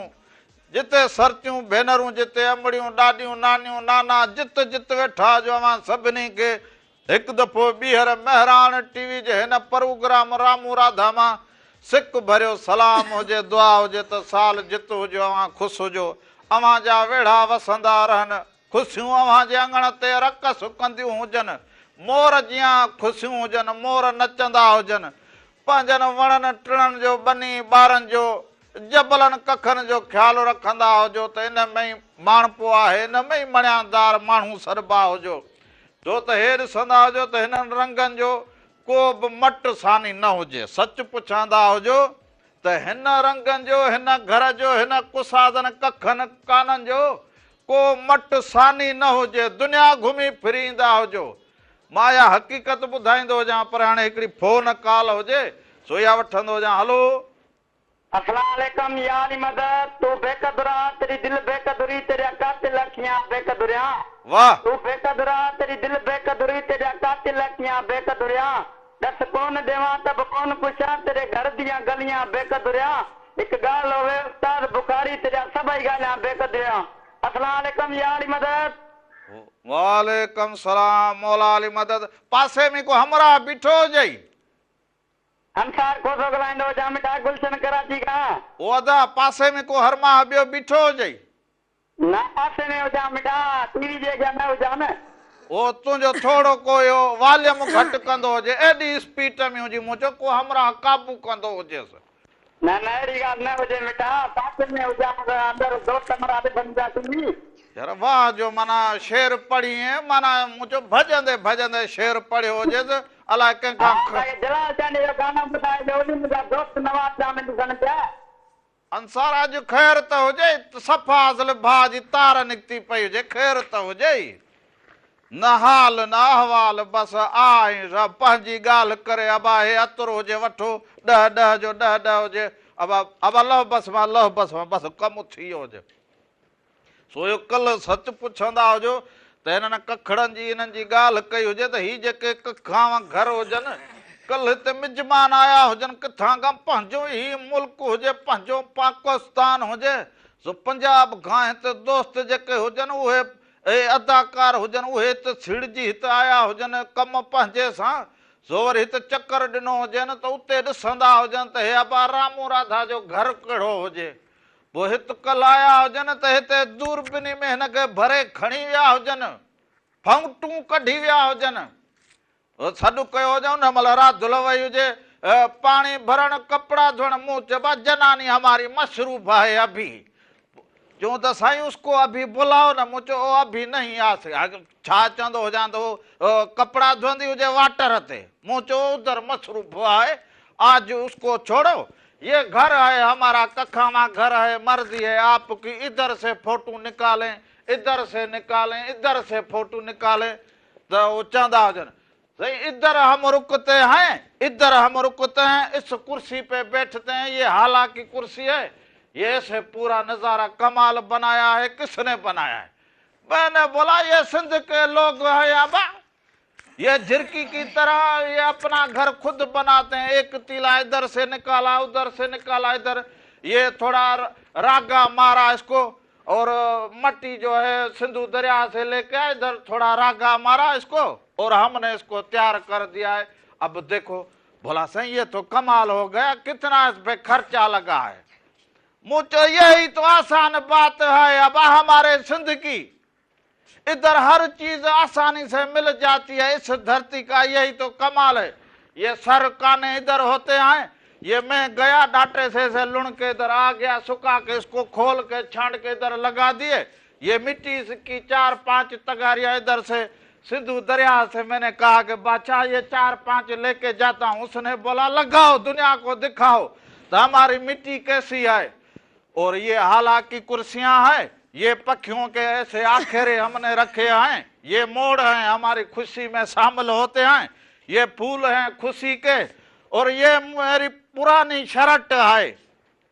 جتي سرتيون ڀينرون جتي امڙيون ڏاڏيون نانيون نانا جت جت ويٺا هجو اوهان سڀني کي هڪ دفعو ٻيهر مهراڻ ٽي وي جي هن پروگرام رامون راڌا مان سڪ ڀريو سلام هجي دعا هجي ته سال جت هجو اوهان خوس هجو اوهان جا ويڙها وسندا رهن خوسيون اوهان جي اڱڻ تي رقص ڪنديون هجن مور جيان خوسيون هجن مور نچندا هجن پنهنجن وڻن ٽڻن جو ٻني ٻارن جو جبلن ڪکن جو خيال رکندا هجو ته ان ۾ ئي ماڻهپو آهي ان ۾ ئي مڻيادار ماڻهو سڏبا هجو ڇو ته هي ڏسندا هجو ته هنن رنگن جو ڪو به مٽ ثاني نه هجي. سچ پڇاندا هجو ته هن رنگن جو، هن گهر جو، هن ڪسادن ڪکن ڪانن جو ڪو مٽ ثاني نه هجي. دنيا گهمي ڦري ايندا هجو. مان اها حقيقت ٻڌائيندو هجان پر هاڻي هڪڙي فون ڪال هجي سو اها وٺندو هجان. هلو! اسلام عليڪم يا علي مدد تو بيقدرا تيري دل بيقدري تيريا قاتل اکيان بيقدريان واه. تو بيقدرا تيري دل بيقدري تيريا قاتل اکيان بيقدريان ڏس ڪون ڏيوان ته به ڪون پڇان تيري گهر ديان گليان بيقدريان هڪ ڳالهه هوي استاد بخاري تيريا سڀئي ڳالهيان بيقدريان اسلام عليڪم يا علي مدد. وعليڪم سلام مولا علي مدد پاسي ۾ ڪو همراهه بيٺو هجئي. انصار کوسو ڳالهائيندو هجان مٺا گلشن ڪراچي کان. او ادا پاسي ۾ ڪو هرماهه ٻيو بيٺو هجئي. نه پاسي ۾ هجان مٺا ٽي وي جي اڳيان نه هجان نه. او تنهنجو ٿورو ڪو اهو واليم گهٽ ڪندو هجي ايڏي اسپيٽ ۾ هجي مون چيو ڪو همراهه قابو ڪندو هجيس. نه نه اهڙي ڳالهه نه هجي مٺا پاسي ۾ هجان ته اندر دوست همراهه ڏسن پيا ٽي وي. يار واهه جو معنيٰ شعر پڙهين معنيٰ مون چيو ڀڄندي ڀڄندي شعر پڙهيو هجيس الائي ڪنهن ها کان سائين جلال چانڊيي جو گانو ٻڌائي ڏيو ني منهنجا دوست نواب جام ڏسن پيا. انصار اڄ خير ته هجئي صفا اصل ڀاء جي تار نڪتي پئي هجي خير ته هجئي نه حال نه احوال بس آ ۽ ر پنهنجي ڳالهه ڪري ابا هي عطر هجي وٺو ڏهه ڏهه جو ڏهه ڏهه هجي ابا ابا لهه بس مان لهه بس مان بس ڪم ٿي ويو هجي. سو اهو ڪلهه سچ پڇندا هجو ته هنن ڪکڙن جي انهن جي ڳالهه ڪئي هجي ته هي جيڪي ڪکاوان گهر هجن، ڪلهه هتي مزمان آيا هجن ڪٿان کان پنهنجو هي ملڪ هجي پنهنجو پاڪستان هجي سو پنجاب کان هتي دوست جيڪي هجن اهي اهي اداڪار هجن اهي هت سيڙجي هت آيا هجن ڪم پنهنجي سان سو وري هت چڪر ڏنو هجين ته اتي ڏسندا هجن ته هي ابا رامون راڌا جو گهر ڪهڙو هجي پوء هت ڪلهايا هجن ته هتي دوربيني ۾ هن کي ڀري کڻي ويا هجن، ڦونٽون ڪڍي ويا هجن. سڏ ڪيو هجي ان مهل راڌل وئي هجي پاڻي ڀرڻ، ڪپڙا ڌوئڻ، مون چيو با جناني هماري مصروف آهي اڀي. چيون ته سائين اس ڪو اڀي بلاؤ نه، مون چيو او اڀي نهين آ سگهي. ڇا چوندو هجان ته هو ڪپڙا ڌوئندي هجي واٽر تي، مون چيو ادھر مصروف آهي، آج اس ڪو ڇوڙو، يه گهر هي همارا ڪکاوان گهر هي مرضي هي آپ ڪي ادھر سي فوٽو نڪالين ادھر سي نڪالين ادھر سي فوٽو نڪالين ته هو چوندا هجن سائين ادھر هم رڪتي هين ادھر هم رڪتي هين اس ڪرسي پي بيٺتي هين يه هالا ڪي ڪرسي هي يه اسي پورا نظارا ڪمال بنايا هي ڪس ني بنايا هي مين ني بولا يه سنڌ ڪي لوگ هين ابا ये झिरकी की तरह ये अपना घर खुद बनाते हैं एक तीला इधर से निकाला उधर से निकाला इधर ये थोड़ा रागा मारा इसको और मट्टी जो है सिंधु दरिया से लेके इधर थोड़ा रागा मारा इसको और हमने इसको तैयार कर दिया है अब देखो भोला सही ये तो कमाल हो गया कितना इस पे खर्चा लगा है मुझे यही तो आसान बात है अब हमारे सिंध की इधर हर चीज आसानी से मिल जाती है इस धरती का यही तो कमाल है ये सर काने इधर होते हैं ये मैं गया डाटे से ऐसे लुण के इधर आ गया, सुखा के इसको खोल के छांट के इधर लगा दिए। ये मिट्टी की 4-5 तगारियां इधर से सिंधु दरिया से मैंने कहा कि बादशाह ये 4-5 लेके जाता हूँ। उसने बोला लगाओ, दुनिया को दिखाओ तो हमारी मिट्टी कैसी है। और ये हालांकि कुर्सियां हैं, ये पक्षियों के ऐसे आखेरे हमने रखे हैं, ये मोड़ हैं हमारी खुशी में शामिल होते हैं, ये फूल हैं खुशी के, और ये मेरी पुरानी शर्ट है।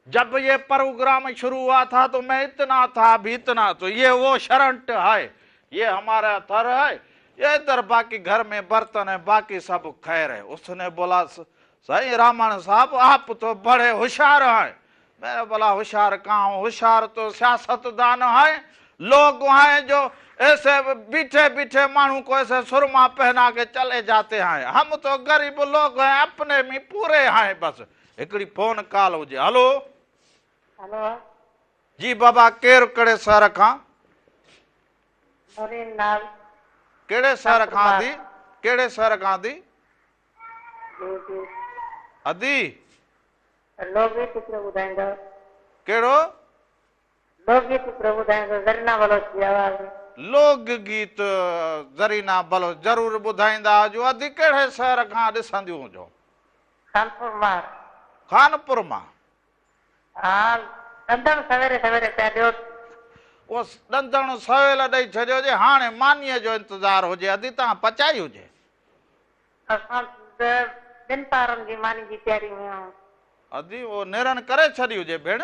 जब ये प्रोग्राम शुरू हुआ था तो मैं इतना था, अभी इतना, तो ये वो शर्ट है, ये हमारा थर है, ये इधर बाकी घर में बर्तन है, बाकी सब खैर है। उसने बोला सही रामण साहब आप तो बड़े होशियार हैं। मैंने बोला होशियार कहाँ हूँ, होशियार तो सियासतदान है, लोग हैं जो ऐसे बीठे बीठे मानू को ऐसे सुरमा पहना के चले जाते हैं, हम तो गरीब लोग हैं, अपने में पूरे हैं। बस हिकिड़ी फोन कॉल हुजे। हेलो हेलो जी बाबा, केरु कहिड़े शहर खां? कहिड़े शहर खां दी? कहिड़े शहर खां दी? अदी लोकगीत ॿुधाईंदो। कहिड़ो? लोकगीत ॿुधाईंदो, ज़रीना बलोच जी आवाज़। लोकगीत ज़रीना बलोच ज़रूरु ॿुधाईंदा हुजो। अदी कहिड़े शहर खां ॾिसंदियूं हुजो? खानपुर मां। खानपुर मां? हा, ॾंदण सवेरे सवेरे पिया ॾियो। उहो ॾंदण सवेल ॾेई छॾियो हुजे, हाणे मानीअ जो इंतज़ारु हुजे। अदी तव्हां पचाई हुजे? असां त ॿिनि पारनि जी मानी जी तयारी में आहियूं। अदी उहो निरन करे छॾी हुजे भेण?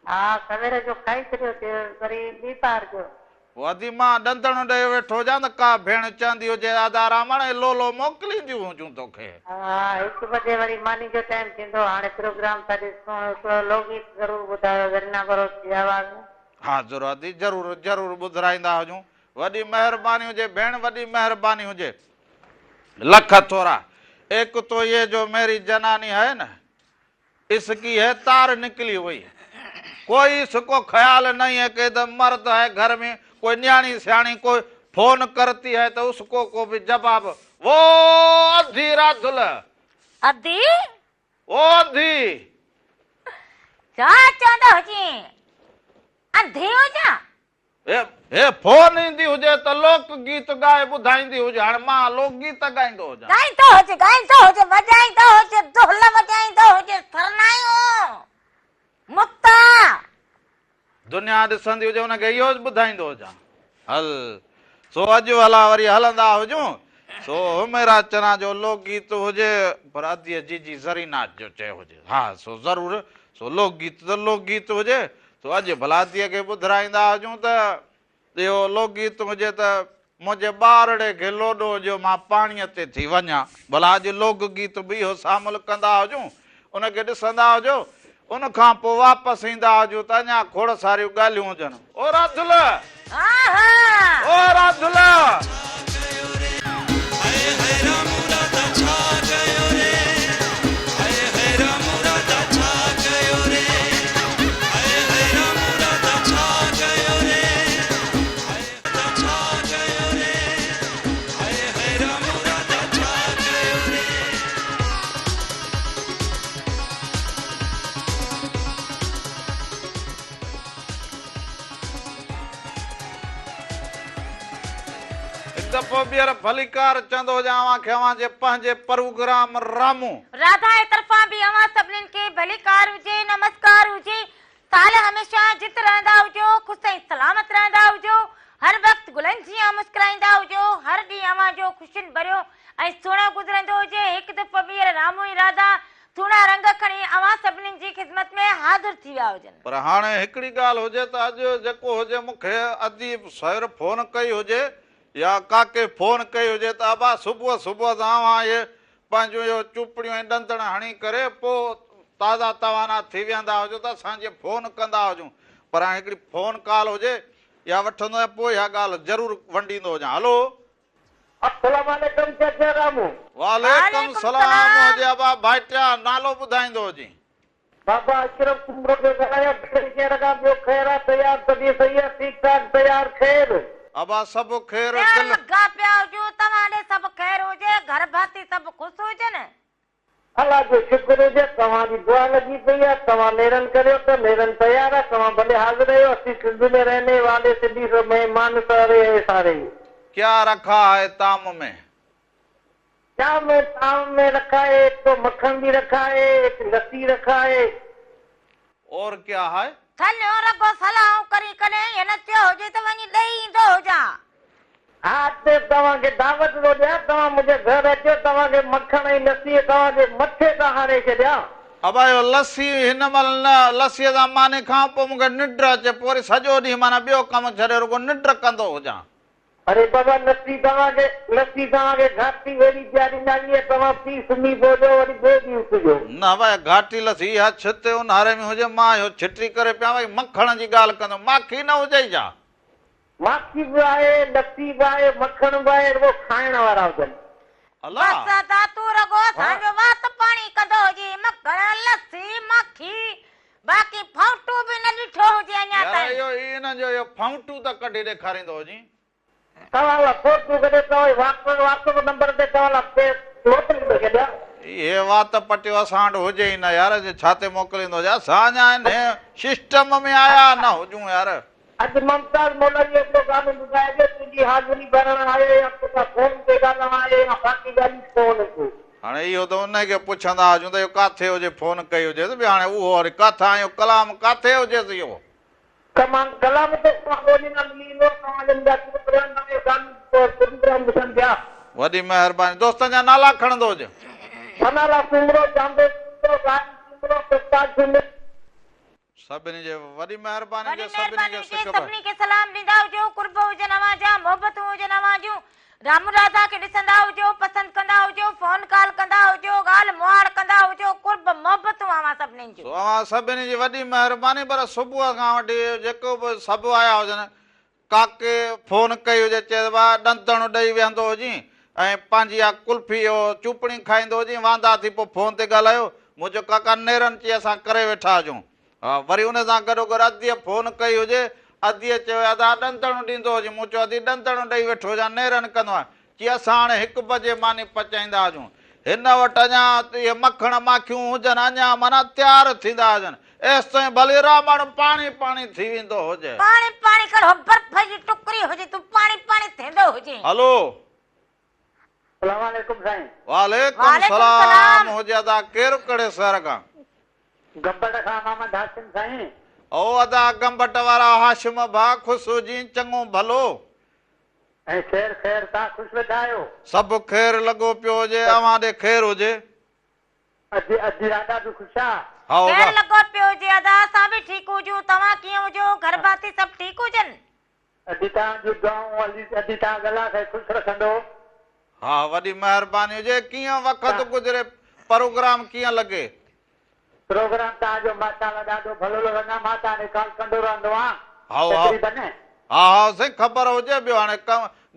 हा, सवेरे जो खाई छॾियो वरी ॿी पार जो। पोइ अदी मां ॾंदण ॾेई वेठो हुजां त का भेण चवंदी हुजे अदा रामण लोलो मोकिलींदियूं हुजूं तोखे। हा, 1 बजे वरी मानी जो टाइम थींदो। हाणे प्रोग्राम था ॾिसूं, हिकिड़ो लोकगीत ज़रूरु ॿुधायो ज़रीना बलोच जी आवाज़ में। हा ज़रूरु अदी, ज़रूरु ज़रूरु ॿुधाईंदा हुजूं। वॾी महिरबानी हुजे भेण, वॾी महिरबानी हुजे। लख थोरा। एक तो ये जो मेरी जनानी है ना, इसकी है तार निकली हुई, कोई इसको ख्याल नहीं है कि इधर मर्द है घर में, कोई न्याणी सियाणी कोई फोन करती है तो उसको को भी जवाब। वो अधी राधुल अधी वो अधी छा चवंदो हुजे? अंधी हुजा? हे फोन ईंदी हुजे त लोक गीत ॻाए ॿुधाईंदी हुजे। हाणे मां लोक गीत ॻाईंदो हुजां। ॻाईंदो हुजे, ॻाईंदो हुजे, वॼाईंदो हुजे, ढोल वॼाईंदो हुजे, सरनायो मुक्ता दुनिया ॾिसंदी हुजे, हुनखे इहो ॿुधाईंदो हुजां। हल सो अॼु भला वरी हलंदा हुजूं। सो हुमेरा चना जो लोकगीत हुजे, पर अदीअ जीजी ज़रीना जो चयो हुजे। हा सो ज़रूरु, सो लोकगीत त लोकगीत हुजे। सो अॼु भला अदीअ खे ॿुधाईंदा हुजूं त इहो लोकगीत हुजे त मुंहिंजे ॿारड़े खे लोॾो जो मां पाणीअ ते थी वञा। भला अॼु लोकगीत बि इहो शामिलु कंदा हुजूं, उनखे ॾिसंदा हुजो, उन खां पोइ वापसि ईंदा हुजूं त अञा खोड़ सारियूं ॻाल्हियूं हुजनि। ओ राधुल, ओ राधुल, दफ़ो ॿीहर भलीकार चवंदो हुजां अव्हांखे अव्हांजे पंहिंजे प्रोग्राम रामू राधा जे तरफ़ां बि अव्हां सभिनीनि खे भलीकार हुजे, नमस्कार हुजे। साल हमेशा जित रहंदा हुजो, ख़ुशि ऐं सलामत रहंदा हुजो, हर वक़्तु गुलनि जीअं मुस्कुराईंदा हुजो, हर ॾींहुं अव्हांजो ख़ुशियुनि भरियो ऐं सुहिणो गुज़रंदो हुजे। हिकु दफ़ो ॿीहर रामू ऐं राधा सुहिणा रंग खणी अव्हां सभिनीनि जी ख़िदमत में हाज़िर थी विया हुजनि। पर हाणे हिकिड़ी ॻाल्हि हुजे त अॼु जेको हुजे मूंखे अदीब सर फोन कई हुजे या काके फोन कई हुजे त अबा सुबुह सुबुह सां अव्हां इहे पंहिंजूं इहो चुपड़ियूं ऐं ॾंदण हणी करे पोइ ताज़ा तवाना थी वेंदा हुजो त असांजे फोन कंदा हुजूं। पर हाणे हिकिड़ी फोन कॉल हुजे या वठंदो आहियां पोइ इहा ॻाल्हि ज़रूरु वंडींदो हुजां। हलो, अस्सलाम वालेकुम चाचा रामू। वालेकुम सलाम हुजे अबा भाइटिया, नालो ॿुधाईंदो हुजे। बाबा अशरफ कुमरो जो ॻाल्हायां, शहर खां ॿियो ख़ैर आहे, तयार तबीयत सही आहे, ठीक ठाक तयार ख़ैर? अबा सभु ख़ैर, लॻा पिया हुजो, तव्हां ॾे सभु ख़ैर हुजे, घर भाती सभु ख़ुशि हुजनि। الله جو شڪر هجي توهان جي دعا لڳي پئي آ توهان نيرن ڪريو ته نيرن تيار آ توهان ڀلي حاضر آهيو اسين سنڌ ۾ رهني والي سنڌي سو مهمان ساري هي ساري هي. ڪيا رکا هي طعام ۾. ڪيا ۾ طعام ۾ رکا هي ايڪ تو مکڻ ڀي رکا هي ايڪ لسي رکا هي. اور ڪيا هي. ٿلهيون رڳو صلاحون ڪرين ڪڏهن ائين نه ٿيو هجي ته وڃي ڏئي ايندو هجان. ها ته توهان کي دعوت ٿو ڏيان، توهان منهنجي گهر اچو، توهان کي مکڻ ۽ لسي توهان جي مٿي تان هڻي ڇڏيان. ابا اهو لسي هن مهل نه، لسيء سان ماني کان پوء مون کي ننڊ اچي، پوء وري سڄو ڏينهن معنيٰ ٻيو ڪم ڇڏي رڳو ننڊ ڪندو هجان. اري بابا لسي توهان کي، لسي توهان کي گهاٽي اهڙي پيارينداسين، توهان پي سمهي پئجو، وري ٻئي ڏينهن اٿجو. نه ابا اها گهاٽي لسي اها ڇت اونهاري ۾ هجي، مان اهو ڇٽي ڪري پيان، ڀئي مکڻ جي ڳالهه ڪندو، ماکي نه هجئي ڇا؟ ماکي به آهي، لسي به آهي، مکڻ به آهي، رڳو کائڻ وارا هجن. الا! بس ادا تون رڳو اسان جو وات پاڻي ڪندو هجين، مکڻ، لسي، ماکي، باقي ڦونٽو به نه ڏٺو هجي اڃا يار تائين. اهو ئي انهن جو اهو ڦونٽو ته ڪڍي ڏيکاريندو هجين. توهان لاء ڦوٽو ڪڍي توهان جي واٽس ايپ نمبر تي توهان لاء موڪلي ٿو ڇڏيان. اهي وات پٽيو اسان وٽ هجي ئي نه يار جي ڇا تي موڪليندو هجي اسان اڃا انهي سسٽم ۾ آيا نه هجون يار. اڄ ممتاز مولائي هڪڙو گانو ٻڌائجو تنهنجي حاضري ڀرڻ آيو يا توسان فون تي ڳالهائڻ آيو يا باقي ڳالهيون ڪون ٿيون. هاڻي اهو ته انهي کي پڇندا هجون ته اهو ڪاٿي هجي فون ڪئي هجيس به هاڻي اهو وري ڪاٿان اهو ڪلام ڪاٿي هجيس اهو. ڪمان ڪلام ته توهان ٻولي مان ملي ويندو توهان جن جا پروگرام اهي گانو پروگرام ڏسن پيا. وڏي مهرباني دوستن جا نالا کڻندو هج. ثناء سومرو، جاندو سومرو، راڄ سومرو، سرتاج سومرو. سڀني جي وڏي مهرباني وڏي هجي سڀني مهرباني کي هجي سڪ سڀني کي سلام ڏيندا هجو قرب هجن اوهان جا محبتون هجن اوهان جون رامو راڌا کي ڏسندا هجو پسند ڪندا هجو فون ڪال ڪندا هجو ڳالهه مهاڙ ڪندا هجو قرب محبتون اوهان سڀني جون. سو اوهان سڀني جي وڏي مهرباني پر صبح کان وٺي جيڪو به سڀ آيا هجن ڪاڪي فون ڪئي هجي چيس ڀاء ڏندڻ ڏئي ويهندو هجين ۽ پنهنجي اها قلفي اهو چوپڻي کائيندو هجين واندا ٿي پوء فون تي ڳالهايو مون چيو ڪاڪا نيرن چي اسان ڪري ويٺا هجون ها وري ان سان گڏوگڏ اديء فون ڪئي هجي اديء چيو ادا ڏندڻ ڏيندو هجين مون چيو ادي ڏندڻ ڏئي ويٺو هجان نيرن ڪندو آهيان چي اسان هاڻي هڪ بجي ماني پچائيندا هجون. هن وٽ اڃا اهي مکڻ ماکيون هجن اڃا معنيٰ تيار ٿيندا هجن. ايستائين ڀلي رامڻ پاڻي پاڻي ٿي ويندو هجي. پاڻي پاڻي ڪڙهو برف جي ٽڪري هجي تون پاڻي پاڻي ٿيندو هجين. هلو. سلام عليڪم سائين. وعليڪم وعليڪم سلام سلام. هجي ادا ڪير ڪهڙي شهر کان. گمبٽ کان محمد هاشم سائين. او ادا گمبٽ وارا هاشم ڀاء خوش هجين چڱو ڀلو. ۽ خير خير توهان خوش ويٺا آهيو. سڀ خير لڳو پيو هجي اوهان ڏي خير هجي. ادي ادي راڌا به خوش آ. هائو خير وا. لڳو پيو هجي ادا اسان به ٺيڪ هجون توهان ڪيئن هجو گهر ڀاتي سڀ ٺيڪ هجن. ادي توهان جون دعائون ادي ادي توهان کي الله سائين خوش رکندو. ها وڏي مهرباني هجي ڪيئن وقت گذري پروگرام ڪيئن لڳي. پروگرام توهان جو ماشاءالله ڏاڍو ڀلو لڳندو آ مان توهان کي ڪال ڪندو رهندو آهيان هائو هائو تقريبن. ها ها سائين خبر هجي ٻيو هاڻي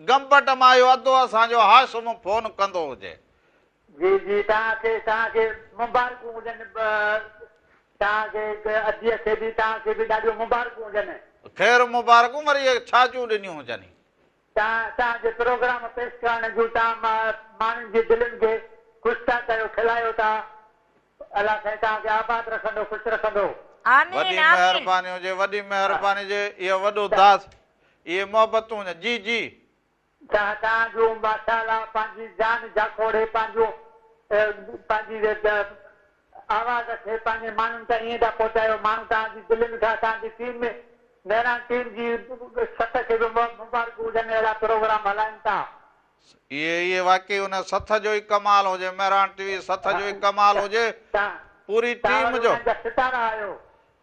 گمبٽ مان اهو ادو اسان جو هاشم فون ڪندو هجي. جي جي توهان کي توهان کي مبارڪون هجن توهان کي اديء کي به توهان کي به ڏاڍيون مبارڪون هجن. خير مبارڪون وري اهي ڇا جون ڏنيون هجن. توهان توهان جي پروگرام پيش ڪرڻ جون توهان ماڻهن جي دلين کي خوش ٿا ڪيو کلايو ٿا الله سائين توهان کي آباد رکندو خوش رکندو. آمين وڏي آمين. مهرباني هجي وڏي مهرباني هجي اهو وڏو داس اهي محبتون هجن جي جي. توهان توهان جون ماشاءالله پنهنجي جان جاکوڙي پنهنجو پنهنجي آواز کي پنهنجي ماڻهن تائين ائين ٿا پهچايو ماڻهو توهان جي دلين کان توهان جي ٽيم مهراڻ ٽيم جي سٿ کي به مبارڪون هجن اهڙا پروگرام هلائين ٿا. اهي اهي واقعي ان سٿ جو ئي ڪمال هجي مهراڻ ٽي وي سٿ جو ئي ڪمال هجي پوري توهان ٽيم وري جو. انهن جا ستارا آهيو.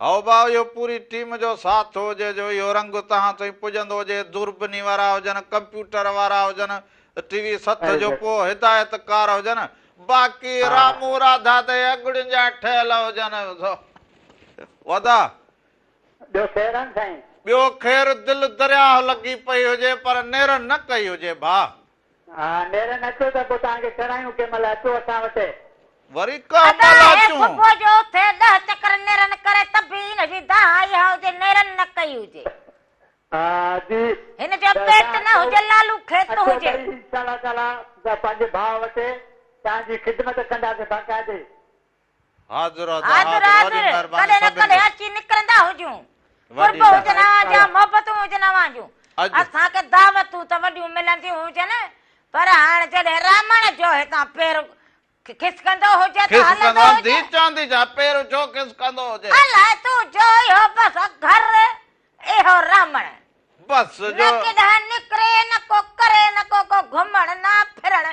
هائو ڀاء اهو پوري ٽيم جو ساٿ هجي جو اهو رنگ توهان تائين پڄندو هجي دوربني وارا هجن ڪمپيوٽر وارا هجن ٽي وي سٿ جو پوء هدايت ڪار هجن باقي رامو راڌا ته اڳڙين جا ٺهيل هجن ودا. ٻيو خير آ نه سائين. ٻيو خير دل درياهه لڳي پئي هجي پر نيرن نه ڪئي هجي ڀاء. ها نيرن اچو ته پوء توهان کي ڪرايون ڪنهن مهل اچو اسان وٽ. وري ڪنهن ادا مهل هي اچون. صبح جو اٿي ڏهه چڪر نيرن ڪري ته به هن جي دانهن اها هجي نيرن نه ڪئي هجي. ها جي. هن جو پيٽ نه هجي لالو کيت اچو هجي. ڀئي انشاء الله تعالي پنهنجي ڀاء وٽ. توهان جي خدمت ڪنداسين باقاعدي. حاضر ادا حاضر حاضر وڏي حاضر مهرباني ڪڏهن نه سڀني ڪڏهن جي. اچي نڪرندا هجون. وڏي قرب هجن اوهان جا مهرباني. محبتون هجن اوهان جون. اڄ. اسان کي دعوتون ته وڏيون ملنديون هجن پر هاڻ جڏهن رامڻ جو هتان پير کسڪندو هجي ته کسڪندو هلندو انڌي هجي. چوندي ڇا پير ڇو کسڪندو هجي. الائي تون جو اهو بس گهر اهو رامڻ. بس نه جو. ڪيڏانهن نڪري نه ڪو ڪري نه ڪو ڪو گهمڻ نه ڦرڻ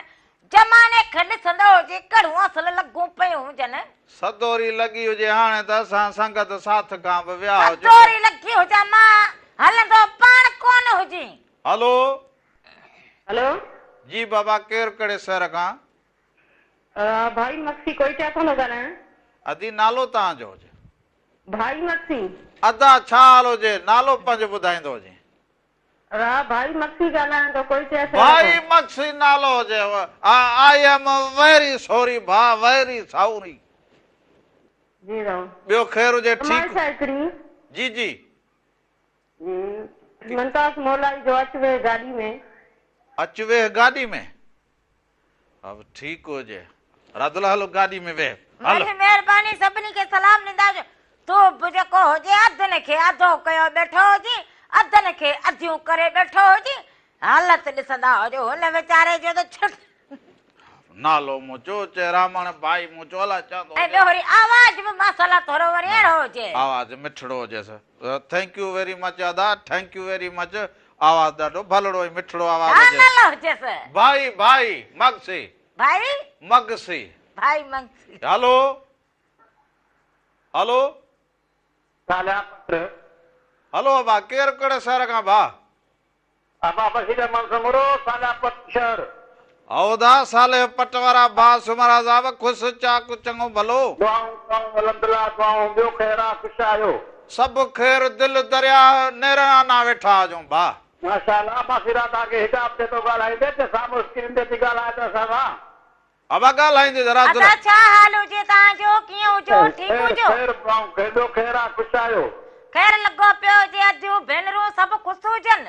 زماني کي ڏسندو هجي ڪهڙيون اصل لڳون پيون هجن. سدوري لڳي هجي هاڻي ته اسان سنگت ساٿ کان به ويا هجون. سدوري لڳي هجان مان هلندو پاڻ ڪونه هجين. هلو. هلو. جي بابا ڪير ڪهڙي شهر کان. ڀائي مگسي ڪوئيٽا کان ٿو ڳالهايان. ادي نالو توهان جو هجي. ڀائي مگسي. ادا ڇا حال هجي نالو پنهنجو ٻڌائيندو هجين. ها ڀائي مگسي ڳالهايان ٿو ڪوئيٽا شهر ڀائي کان. مگسي نالو هجي I am ويري سوري ڀاء ويري سوري. جي ڀاء. ٻيو خير هجي ٺيڪ. فرمائش آهي هڪڙي. جي جي. جي ممتاز مولائي جو اچ ويهه گاڏي ۾. اچ ويهه گاڏي ۾. اب ٺيڪ هجي رادل هلو گاڏي ۾ ويهه هل. وڏي مهرباني سڀني کي سلام ڏيندا هجو تون به جيڪو هجي اڌن کي اڌو ڪيو ٻيٺو هجين اڌن کي اڌيون ڪري ٻيٺو هجين حالت ڏسندا هجو هن ويچاري جو ته ڇٽ. نالو مون چو چي رامڻ ڀائي مون چو الاء چوندو ۽ هجي. ٻيو وري آواز به ماشاءالله ٿورو وري اهڙو هجي. آواز مٺڙو هجيس. Thank you very much ادا thank you very much آواز ڏاڍو ڀلڙو ۽ مٺڙو آواز ڇا هجيس. نالو هجيس. ڀائي ڀائي مگسي. ڀائي. مگسي. ڀائي مگسي. هلو هلو. صالح پٽ. هلو ابا ڪير ڪهڙي شهر کان ڀاء. ابا بشير احمد سومرو صالح پٽ شهر. او ادا صالح پٽ وارا ڀاء سومرا صاحب خوش چاڪ چڱو ڀلو. دعائون دعائون الحمدلله دعائون ٻيو خير آ خوش آهيو. سڀ خير دل درياء نيرن آنا ويٺا هجون ڀاء. ماشاءالله بصيرا توهان کي حجاب تي ٿو ڳالهائيندي ته سامهون اسڪرين تي ٿي ڳالهائي ته اسان سان. ابا ڳالهائيندي ذرا دل. ادا ڇا حال هجي توهان جو ڪيئن هجو ٺيڪ خير هجو. خير دعائون خير ٻيو خير آ خوش آهيو. خير لڳو پيو هجي اديون ڀينرون سڀ خوش هجن.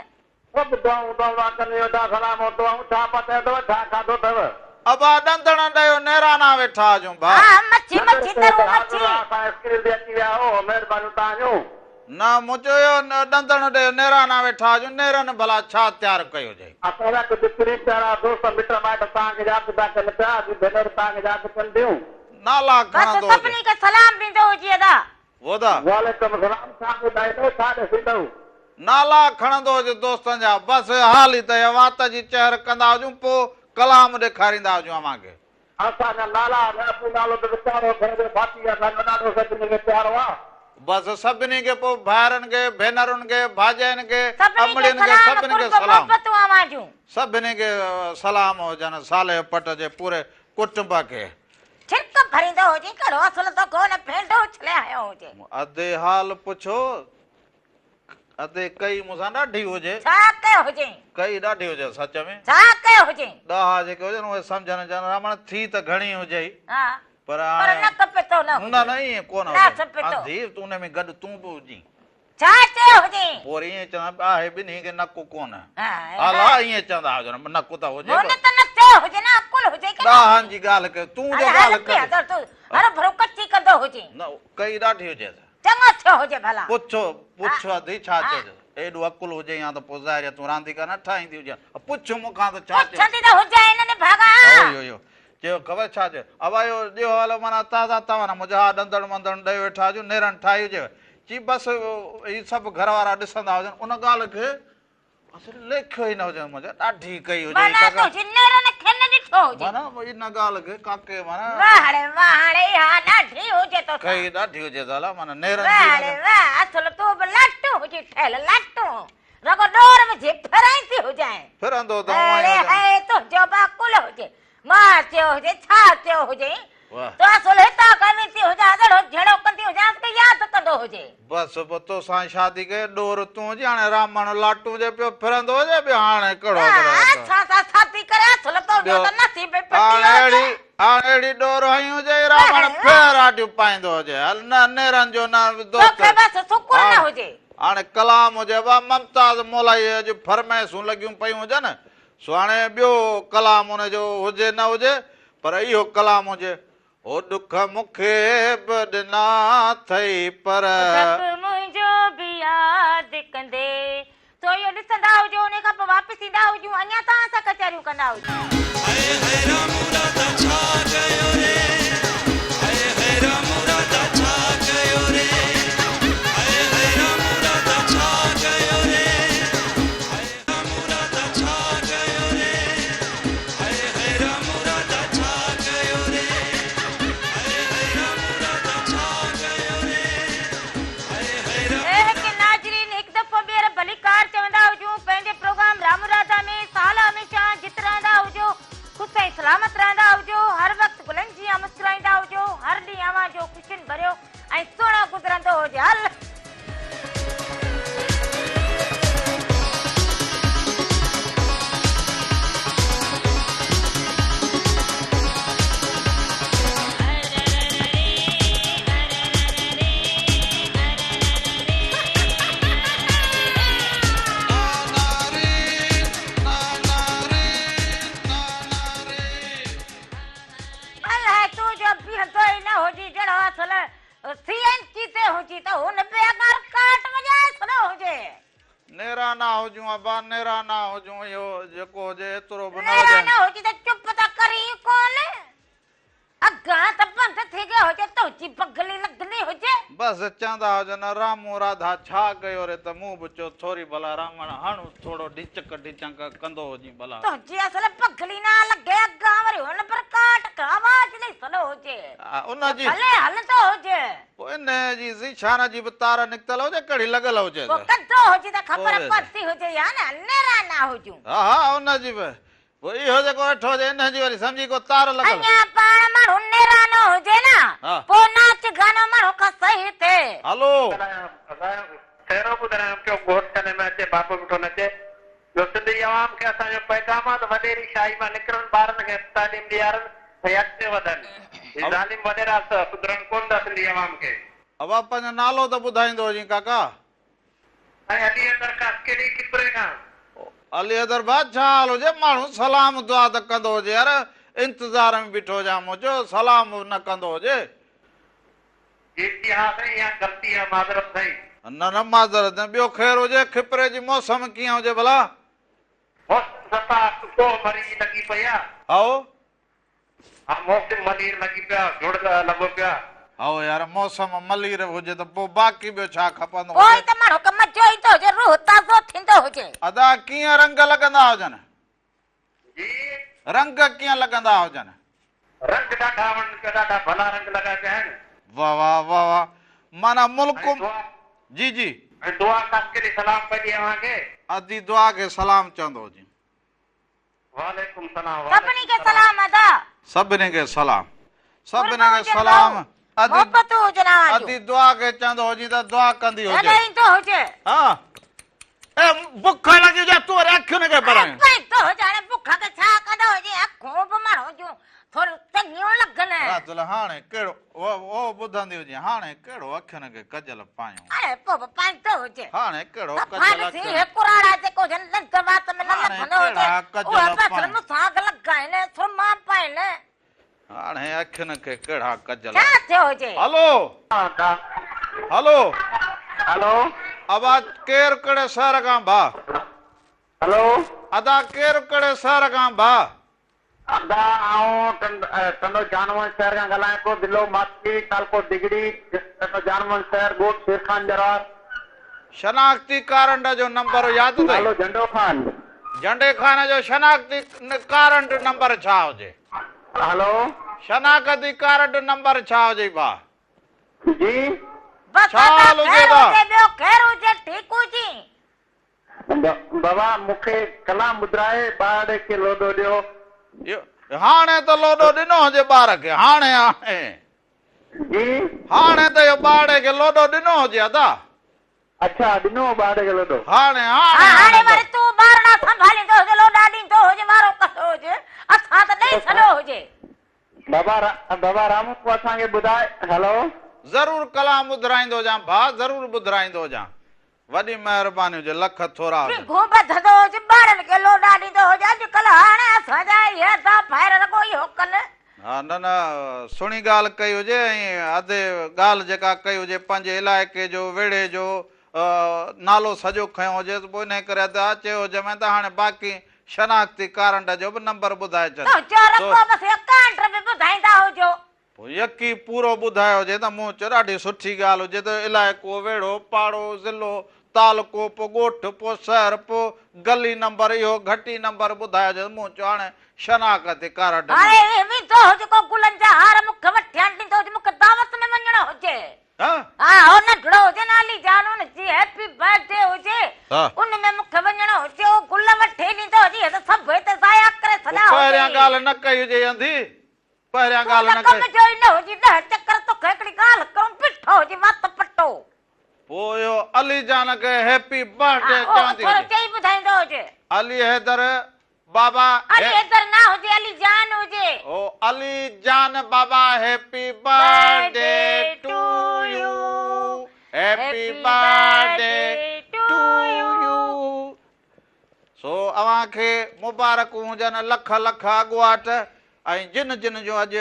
سڀ دعائون دعائون ٿا ڪن ادا سلام دعائون ڇا پاتي اٿو ڇا کاڌو اٿو. ابا ڏندڻ ڏيو نيرانا ويٺا هجون ڀاء. ها مڇي مڇي ترون مڇي. اسان اسڪرين تي اچي ويا آهو مهربانيون توهان جون. نه مون چيو اهو ڏندڻ ڏيو نيرانا ويٺا هجون نيرن ڀلا ڇا تيار ڪيو هجئي. اسان جا ڪجهه پرين پيارا دوست مٽ مائٽ توهان کي ياد پيا ڪن پيا اڄ ڀينر توهان کي ياد ڪن ٿيون. نالا بس کڻندو هجي. سڀني کي سلام ڏيندو هجي ادا. وودا. وعليڪم السلام ڇا ٻڌائيندؤ ڇا ڏسيندؤ. نالا کڻندو هجي دوستن جا بس حالي ته اها وات جي چهر ڪندا هجون پوء ڪلام ڏيکاريندا هجون اوهان کي. اسان جا نالا نه ابو نالو ته ويچارو گهر جو ڀاتي اسان جو ڏاڍو سڀني کي پيارو آ. بس سڀني کي پوء ڀائرن کي ڀينرن کي ڀاڄاين کي سڀني کي امڙين کي سلام سڀني کي قرب سلام. محبتون اوهان جون. سڀني کي سلام هجن صالح پٽ جي پوري ڪٽنب کي. ڇرڪ ڀريندو هجين ڪهڙو اصل تو ڪو نه ڦينڍو اڇلي آيو هجين. ادي حال پڇو ادي ڪئي مون سان ڏاڍي هجي. ڇا ڪيو هجين. ڪئي ڏاڍي هجي سچ ۾. ڇا ڪيو هجين. ڏاها جيڪي هجن اهي سمجهن چون رامڻ ٿي ته گهڻي هجئي. ها پر پر هاڻي نڪ پتو نه هجي. نه نه ائين ڪونه ناس هجي. پتو. انڌي تون ان ۾ گڏ تون به هجين. ڇا چيو هجين. پوء وري ائين چوندا آهي ٻنهي کي نڪ ڪونه. ها الا ائين چوندا هجن نڪ ته هجي مون پر. ته نه چيو هجي نه عقل هجي ڪي نه. ڏاهن جي ڳالهه ڪيو تون جو هل ڳالهه هل پيا ڪندين. تون هروڀرو ڪچي ڪندو هجين. نه ڪئي ڏاڍي هجيس. چڱو ٿيو هجي ڀلا. پڇ پڇ ادي ڇا چئجي. ايڏو عقل هجي ها ته پوء ظاهر آهي تون رانديڪا نه ٺاهيندي هجين ها. پڇ مون کان ته ڇا چئجي. پڇندي ته هجانء نه نڀاڳا. اهو اهو چيو خبر ڇا چيو. ابا اهو ڏيو حوالو معنيٰ تازا توانا منهنجا ها ڏندڻ مندڻ ڏيو ويٺا هجون نيرن ٺاهي هجيو. چي بس هي سڀ گهر وارا ڏسندا هجن ان ڳالهه کي اصل ليکيو ئي نه هجي منهنجا ڏاڍي ڪئي هجي معنيٰ ڪاڪا تنهنجي نيرن کي نه ڏٺو هجي. معنيٰ ان ڳالهه کي ڪاڪي معنيٰ. واهه ڙي واهه ڙي اها ڏاڍي هجي توسان. ڪئي ڏاڍي هجي زالا معنيٰ نيرن جي واهه ڙي واهه اصل تون به لاٽون هجي ٺهيل لاٽون رڳو ڏور وجهي ڦرائيندي هجانء. ڦرندو ته هونئن ئي اڙي هجان. هي تنهنجو به عقل هجي مان چيو هجي ڇا چيو هجئين؟ واه. تو اصل هتان کان ويندي هجان اهڙو جهيڙو ڪندي هجانس ڪي ياد ڪندو هجي. بس پوء توسان شادي ڪئي ڏور تون هجين هاڻي رامڻ لاٽون جي پيو ڦرندو هجي ٻيو هاڻي ڪهڙو ها اسان سان شادي ڪري اصل تنهنجو ٻيو ته نصيب ئي ڦٽي هاڻي ويو اهڙي هجي. هاڻي اهڙي ڏور هنئي هجئي رامڻ ڦيراٽيون پائيندو هجي هل نه نيرن جو نه دوست توکي بس سڪون نه هاڻي هجي. هاڻي ڪلام هجي وا ممتاز مولائي اڄ فرمائشون لڳيون پيون هجن سو هاڻي ٻيو ڪلام ان جو هجي نه هجي پر اهو ڪلام هجي، او ڏک مون کي به ڏنا اٿئي پر. رب منهنجو به ياد ڪندي. سو اهو ڏسندا هجو انهي کان پوء واپس ايندا هجون اڃا توهان سان ڪچهريون ڪندا هجون. هاء هاء رامو راڌا ڇا ڪيو ري هاء هاء رامو راڌا ڇا ڪيو ري هاء هاء رامو راڌا ڇا ڪيو ري هاء رامو راڌا ڇا ڪيو ري هاء هاء رامو راڌا ڇا ڪيو ري هاء هاء رامو راڌا ڇا ڪيو ري اي هڪ ناظرين هڪ دفعو ٻيهر ڀليڪار چوندا هجون پنهنجي پروگرام رام راڌا ۾ سال هميشه جت رهندا هجو خوش ۽ سلامت رهندا هجو هر وقت گلن جيان مسڪرائيندا هجو هر ڏينهن اوهان جو خوشين ڀريو ۽ سهڻو گذرندو هجي هل. الائي تون جو بيهندو ئي نه هجين جهڙو اصل سي اين جي تي هجين ته هن به اڳار ڪاٽ وڄائي ڇڏيو هجي. نيرا نه هجون ابا نيرا نه هجون اهو جيڪو هجي ايترو به نه نيرا وڄائين. نه هجين ته چپ ته ڪرين ڪونه. اڳان ته بند ٿي ويو هجي تنهنجي بغلي لڳندي هجي. بس چوندا هجن رامون راڌا ڇا ڪيو ري ته مون به چيو ٿوري ڀلا رامڻ هڻ ٿورو ڍچڪ ڍچنڪ ڪندو هجين ڀلا. تنهنجي اصل بغلي نه لڳي اڳان وري هن برڪاٽ کي آواز ڏئي سڏيو هجي ان ته جي ڀلي هلندو هجي. پوء ان جي ذيشان جي به تار نڪتل هجي ڪهڙي لڳل هجي پوء ته. ڪندو هجي ته خبر پوء پوندي هجي يا نه نيرا نه هجون. ها ها ان جي به پوء اهو جيڪو ويٺو هجي انهيء جي وري سمجهي ڪو تار لڳل. اڃا پاڻ ماڻهو نيرانو هجي نه پوء ناچ گانو ماڻهو کان صحيح ٿئي. هلو. سهرو ٻڌرايم پيو گهوٽ ڪني ۾ اچي بابو بيٺو نچي جو سنڌ جي عوام کي اسان جو پيغام آ ته وڏيري شاهي مان نڪرن ٻارن کي تعليم ڏيارن ۽ اڳتي وڌن هي ظالم وڏيرا سڌرن ڪونه ٿا سنڌي عوام کي. ابا پنهنجو نالو ته ٻڌائيندو هجين ڪاڪا. سائين علي حيدر خاصخيلي ڪپري کان. علي حيدر ڀاء ڇا حال هجي ماڻهو سلام دعا ته ڪندو هجي يار انتظار ۾ بيٺو هجان مون چيو سلام به نه ڪندو هجي. جي جي ها سائين اها غلطي آ معذرت سائين. نه نه معذرت نه ٻيو خير هجي کپري جي موسم ڪيئن هجي ڀلا. موسم صفا ڪوهه مري لڳي پئي آ. هائو. ها موسم ملير لڳي پيا جهڙ لڳو پيا. هائو يار موسم ملير هجي ته پوء باقي ٻيو ڇا کپندو پوء هجي. ته ماڻهو کي مزو ايندو هجي روح تازو ٿيندو هجي. ادا ڪيئن رنگ لڳندا هجن. جي. رنگ ڪيئن لڳندا هجن. رنگ ڏاڍا وڻن پيا ڏاڍا ڀلا رنگ لڳا پيا آهن. واه واه واه واه معنيٰ ملڪ ۽ دعا جي جي. ۽ دعا خاصخيلي سلام پئي ڏي اوهان کي. ادي دعا کي سلام چوندو هجين. وعليڪم سلام سڀني کي سلام ادا. سڀني کي سلام قرب سڀني کي هجن سلام ڀائو ادي محبتون هجن اوهان جون. ادي دعا کي چوندو هجين ته دعا ڪندي هجي. جڏهن ايندو هجي. ها اي بک لڳي هجي تون وري اکين کي اڙي ڀرائين. پئندو هجي هاڻي بک کي ڇا ڪندو هجي اکون به ماڻهو جون ٿوريون چڱيون لڳن. راتل هاڻي ڪهڙو او ٻڌندي هجين هاڻي ڪهڙو اکين کي ڪجل پايون. اڙي پوء به پائيندو هجي. هاڻي ڪهڙو صفا ڪجل ڏسي اکين. اهي ڪراڙا جيڪو هجن ڏند وات ۾ نه هاڻي لڳندو هجي ڪهڙا اهي ڪجل به اصل پايون. مون سان لڳائين سرما پائين. هاڻي اکين کي ڪهڙا ڪجل. ڇا ٿيو هجي. هلو هلو. هلو. ابا ڪير ڪهڙي شهر کان ڀاء. هلو. ادا ڪير ڪهڙي شهر کان ڀاء. ادا آئون ٽنڊو جان محمد شهر کان ڳالهايان پيو ضلعو ماتلي تعلقو ڊگهڙي ٽنڊو جان محمد شهر ڳوٺ شير خان جروار. شناختي ڪارنڊ جو نمبر ياد اٿئي؟ نالو جهنڊو خان. جهنڊي خان جو شناختي ڪارنڊ نمبر ڇا هجي؟ هلو. شناختي ڪارڊ نمبر ڇا هجي ڀاء؟ جي. بس ڇا ادا حال هجي خير ڀاء؟ هجي ٻيو خير هجي ٺيڪ هجين. بابا مون کي ڪلام ٻڌرائي ٻارڙي کي لوڏو ڏيو. هاڻي ته لوڏو ڏنو هجي ٻار کي هاڻي هاڻي. جي. هاڻي ته اهو ٻارڙي کي لوڏو ڏنو هجي ادا. اڇا ڏنو هو ٻارڙي کي لوڏو. هاڻي ها هاڻي هاڻي هاڻي وري ته. تون ٻارڙا سنڀاليندو هجي لوڏا ڏيندو هجي وارو ڪندو هجي اسان ته ڏئي ڇڏيو هجي. بابا بابا رامو اسان کي ٻڌاء هلو. ضرور ڪلام ٻڌرائيندو هجان ڀاء ضرور ٻڌرائيندو هجان. وڏي مهرباني هجي لک ٿورا هجن. پينگهون ٻڌندو هجي، ٻارن کي لوڏا ڏيندو هجي، اڄڪلهه هاڻي اسان جا اهي ادا ڀائر رڳو اهو ڪن. ها نه نه سهڻي ڳالهه ڪئي هجي ۽ ادي ڳالهه جيڪا ڪئي هجي پنهنجي علائقي جو ويڙهي جو نالو سڄو کنيو هجيس پوء انهي ڪري ادا چيو هجيم ته هاڻي باقي شناختي ڪارنڊ جو به نمبر ٻڌائي ڇڏ تنهنجو سو رڳو بس اڪائونٽ به ٻڌائيندا هجو. پوء يڪي پورو ٻڌايو هجي ته مون چيو ڏاڍي سٺي ڳالهه هجي ته علائقو ويڙهو پاڙو ضلعو تعلقو پوء ڳوٺ پوء شهر پوء گلي نمبر اهو گهٽي نمبر ٻڌايو هجي ته مون چيو هاڻي شناختي ڪارڊ هاڻي نمبر. اهي ويندو هجي ڪو گلن جا هار مون کي وٺي آڻي ڏيندو هجي مون کي دعوت ۾ وڃڻو هجي. ها. ها هو ننڍڙو هجي نه علي جان ان جي هيپي برٿ ڊي هجي ان ۾ مون کي وڃڻو هجي هو گل وٺي ڏيندو هجي هي ته سڀ هتي ضايع ڪري پوء ڇڏيا پهريان هجي. ڳالهه نه ڪئي هجي انڌي پهريان تون ڳالهه ته نه ڪم ڪئي. جو ئي نه هجي ڏهه چڪر توکي هڪڙي ڳالهه ڪرون بيٺو هجي وات پٽو. پوء اهو علي جان کي هيپي برٿ ها ڊي اهو چوندي ٿورو هجي. چئي ٻڌائيندو هجي. علي حيدر بابا علي حيدر نه هجي علي جان هجي. او Ali Jan Baba happy birthday to you happy birthday to you سو اوهان کي مبارڪون هجن لک لک اڳواٽ ۽ جن جن جو اڄ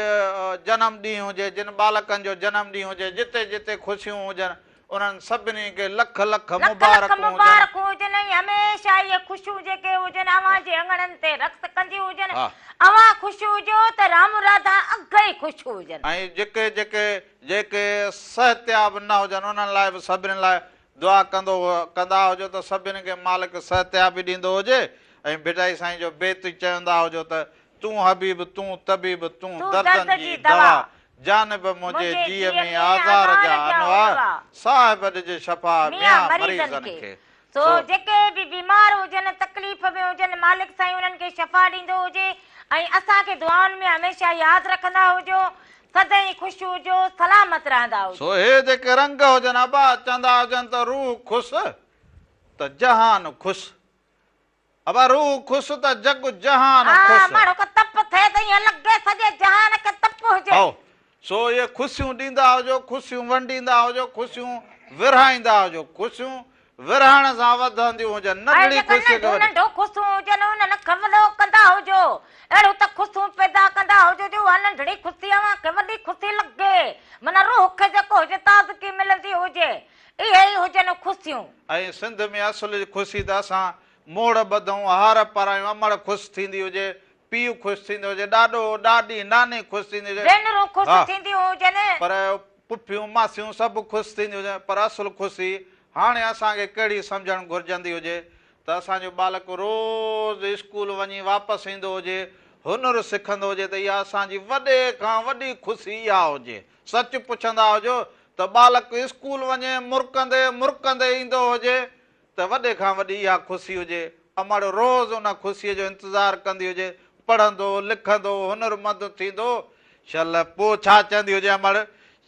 جنم ڏينهن هجي جن ٻالڪن جو جنم ڏينهن هجي جتي جتي خوشيون هجن انهن سڀني کي لک لک لک لک مبارڪون هجن. مبارڪون هجن ۽ هميشه اهي خوشيون جيڪي هجن اوهان جي اڱڻن تي رقص ڪنديون هجن. ها. اوهان خوش هجو ته رام راڌا اگهه ئي خوش هجن. ۽ جيڪي جيڪي جيڪي صحتياب نه هجن انهن لاء به سڀني لاء دعا ڪندو ڪندا هجو ته سڀني کي مالڪ صحتيابي ڏيندو هجي ۽ ڀٽائي سائين جو بيت چوندا هجو ته تون حبيب تون طبيب تون تون دردن درد جي جي دوا دوا. جانب منهنجي منهنجي جيء جيء ۾ ۾ آزار آزار جا جا انواع انواع. صاحب ڏج شفا ميان ميان مريضن مريضن کي. کي. سو سو. جيڪي به بيمار هجن تڪليف ۾ هجن مالڪ سائين انهن کي شفا ڏيندو هجي ۽ اسان کي دعائن ۾ هميشه ياد رکندا هجو سدائين خوش هجو سلامت رهندا هجو. سو هي جيڪي رنگ هجن ابا چوندا هجن ته روح خوش ته جهان خوش. ابا روح خوش ته جڳ جهان ها خوش. ماڻهو کي تپ ٿئي ته ائين لڳي سڄي جهان کي تپ هجي. هائو سو اهي خوشيون ڏيندا هجو، خوشيون ونڊيندا هجو، خوشيون ورهائيندا هجو، خوشيون ورهائڻ سان وڌنديون هجن، ۽ ننڍڙي جيڪا خوشيء کي ننڍيون وڏي. ننڍيون خوشيون هجن انهن کي وڏو ڪندا هجو، اهڙو ته خوشيون پيدا ڪندا هجو جو اها ننڍڙي خوشي اوهان کي وڏي خوشي لڳي، معنيٰ روح کي جيڪو هجي تازگي ملندي هجي، اهي ئي هجن خوشيون. ۽ سنڌ ۾ اصل خوشي ته اسان موڙ ٻڌون، هار پارايون، امڙ خوش ٿيندي هجي، پيء خوش ٿيندو هجي، ڏاڏو، ڏاڏي، ناني خوش ٿيندي هجي، ڀينرون خوش ها ٿينديون هجن. پر پڦيون، ماسيون سڀ خوش ٿينديون هجن، پر اصل خوشي هاڻي اسان کي ڪهڙي سمجهڻ گهرجندي هجي ته اسان جو ٻالڪ روز اسڪول وڃي واپس ايندو هجي، هنر سکندو هجي ته اها اسان جي وڏي کان وڏي خوشي اها هجي. سچ پڇندا هجو ته ٻالڪ اسڪول وڃي مرڪندي مرڪندي ايندو هجي ته وڏي کان وڏي اها خوشي هجي. امڙ روز ان خوشيء جو انتظار ڪندي هجي، پڙهندو، لکندو، هنرمند ٿيندو، شل پوء ڇا چوندي هجي امڙ،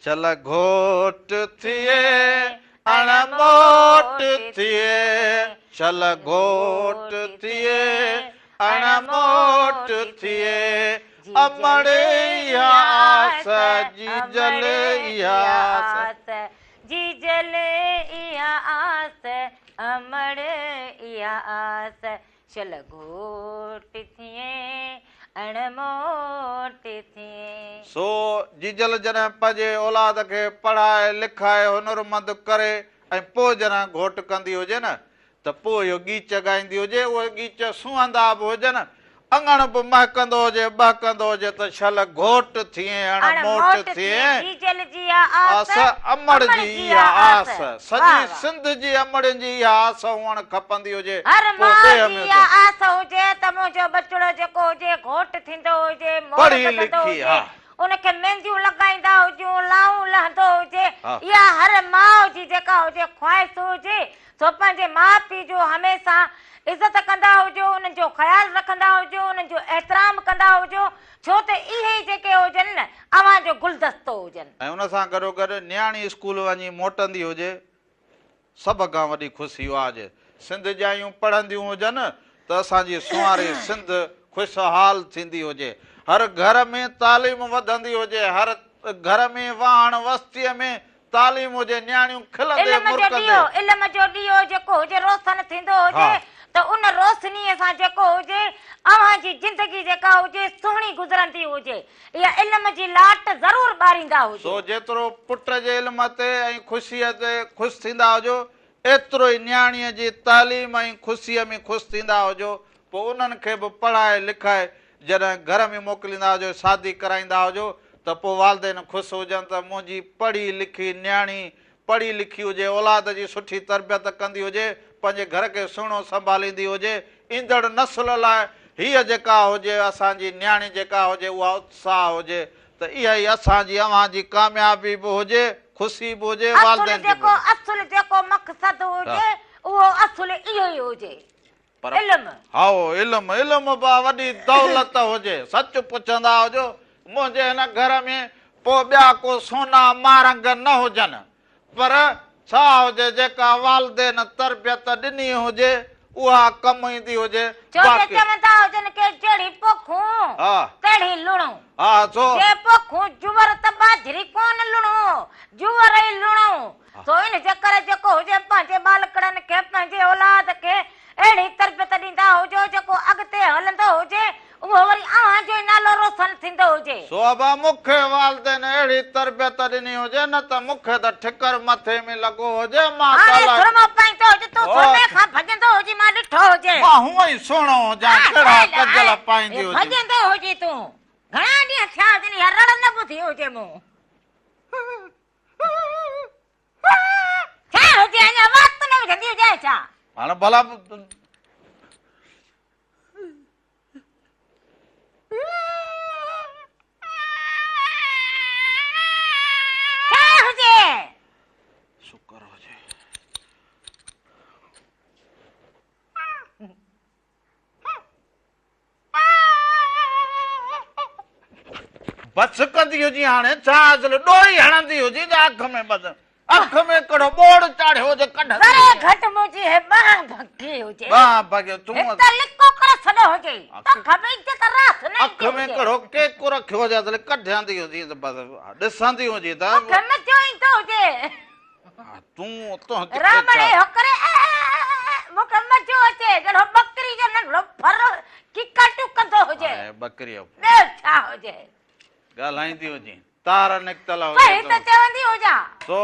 شل گهوٽ ٿئي اڻ موٽ ٿئي، شل گهوٽ ٿئي اڻ موٽ ٿئي، امڙ اها آس، جيجل اها آس. جيجل اها آس، امڙ اها آس، شل گهوٽ ٿئين، اڻ موٽ ٿئين. سو جيجل جڏهن پنهنجي اولاد کي پڙهائي لکائي هنرمند ڪري ۽ پوء جڏهن گهوٽ ڪندي هجي نه ته پوء اهو ڳيچ ڳائيندي هجي، اهي ڳيچ سونهندا به هجن، اڱڻ به مهڪندو هجي، ٻهڪندو هجي ته شل گهوٽ ٿئين، اڻ اڻ موٽ موٽ ٿئين، ٿئين، جيجل جي اها آس، آس، امڙ امڙ جي جي اها اها آس، آس. واهه سڄي واهه. سنڌ جي امڙين جي اها آس هئڻ کپندي هجي، هر پوء ماء ڏيهه جي ۾ اها ته. آس هجي ته منهنجو ٻچڙو جيڪو هجي گهوٽ ٿيندو هجي، موڙ پڙهي ٻڌندو لکي، هجي، ها. ان کي مينديون لڳائيندا هجون، لائون لهندو هجي، ها. اها هر ماء جي جيڪا هجي خواهش هجي، سو پنهنجي ماء پيء جو هميشه عزت ڪندا هجو، انهن جو خيال رکندا هجو، انهن جو احترام ڪندا هجو، ڇو ته اهي ئي جيڪي هجن نه اوهان جو گلدستو هجن. ۽ ان سان گڏوگڏ نياڻي اسڪول وڃي موٽندي هجي، سڀ کان وڏي خوشي اها هجي. سنڌ ڄايون پڙهنديون هجن ته اسان جي سونهاري سنڌ خوشحال ٿيندي هجي. هر گهر ۾ تعليم وڌندي هجي، هر گهر ۾ واهڻ وستيء ۾ تعليم هجي نياڻيون کلندي علم جو مرڪندي. ڏيئو، علم جو ڏيئو جيڪو هجي روشن ٿيندو هجي ها. ته ان روشنيء سان جيڪو هجي اوهان جي زندگي جيڪا هجي سهڻي گذرندي هجي. اها علم جي لاٽ ضرور ٻاريندا هجو. سو جيترو پٽ جي علم تي ۽ خوشيء تي خوش ٿيندا هجو، ايترو ئي نياڻيء جي تعليم ۽ خوشيء ۾ خوش ٿيندا هجو. پوء انهن کي به پڙهائي لکائي جڏهن گهر ۾ موڪليندا هجو، شادي ڪرائيندا هجو ته پوء والدين خوش هجن ته منهنجي پڙهي لکي نياڻي پڙهي لکي هجي، اولاد جي سٺي تربيت ڪندي هجي، پنهنجي گهر کي سهڻو سنڀاليندي هجي، ايندڙ نسل لاء هيء جيڪا هجي اسان جي نياڻي جيڪا هجي اها اتساهه هجي ته اها ئي اسان جي اوهان جي ڪاميابي به هجي، خوشي به هجي، اصل والدين جي به جيڪو هجي. اصل جيڪو مقصد هجي اهو اصل اهو ئي هجي. پر علم. هائو علم، علم به وڏي دولت هجي. سچ پڇندا هجو، منهنجي هن گهر ۾ پوء ٻيا ڪو سونا مارنگ نه هجن، پر ڇا هجي جيڪا والدين تربيت ڏني هجي، اها ڪم ايندي هجي. ڇو جي باقي. چوندا هجن ڪي جهڙي پوکون، ها. تهڙي لڻون. ها سو. جي پوکون جوئر ته ٻاجهري ڪونه لڻون، جوئر ئي لڻون. سو ان جي ڪري جيڪو هجي پنهنجي ٻالڪڙن کي پنهنجي اولاد کي اهڙي تربيت ڏيندا هجو جيڪو اڳتي هلندو هجي اهو وري اوهان جو ئي نالو روشن ٿيندو هجي. سو ابا مون کي والدين اهڙي تربيت ڏني هجي نه ته مون کي ته ٺڪر مٿي ۾ لڳو هجي مان ته هاڻي الائي سرمو پائيندو هجي تون سرمي کان ڀڄندو هجي مان ڏٺو هجي. مان هونء ئي سهڻو هجان ڪهڙا ڪجل پائيندي هجي. ڀڄندو هجي تون گهڻا ڏينهن ٿيا هجن اها رڙ نه ٻڌي هجي مون. ڇا هجي اڃا وات ۾ وجهندي هجانء ڇا؟ هاڻ ڀلا ڇا هجي؟ شڪر هجي. بس ڪندي هجي هاڻي ڇا اصل ڏوئي هڻندي هجي ته اک ۾ بس اک ۾ ڪهڙو ٻوڙ چاڙهيو هجي ڪڍندي ذري گهٽ منهنجي هي ٻانهن ڀڳي هجي ٻانهن ڀڳي تون هت لڪو ڪري ڇڏيو هجي توکان به عزت راس نه اک ۾ ڪهڙو ڪيڪ رکيو هجي اصل ڪڍندي هجي ته بس ڏسندي هجي ته مونکي مزو ايندو هجي تون تنهنجي کي رامڻ اهو ڪري مون کي مزو اچي جهڙو ٻڪري جو ننڍڙو ڦر ڪيڪاٽو ڪندو هجي ٻڪري جو ٻيو ڇا هجي ڳالهائيندي هجين تار نڪتل هجي صحيح ته چوندي هجان سو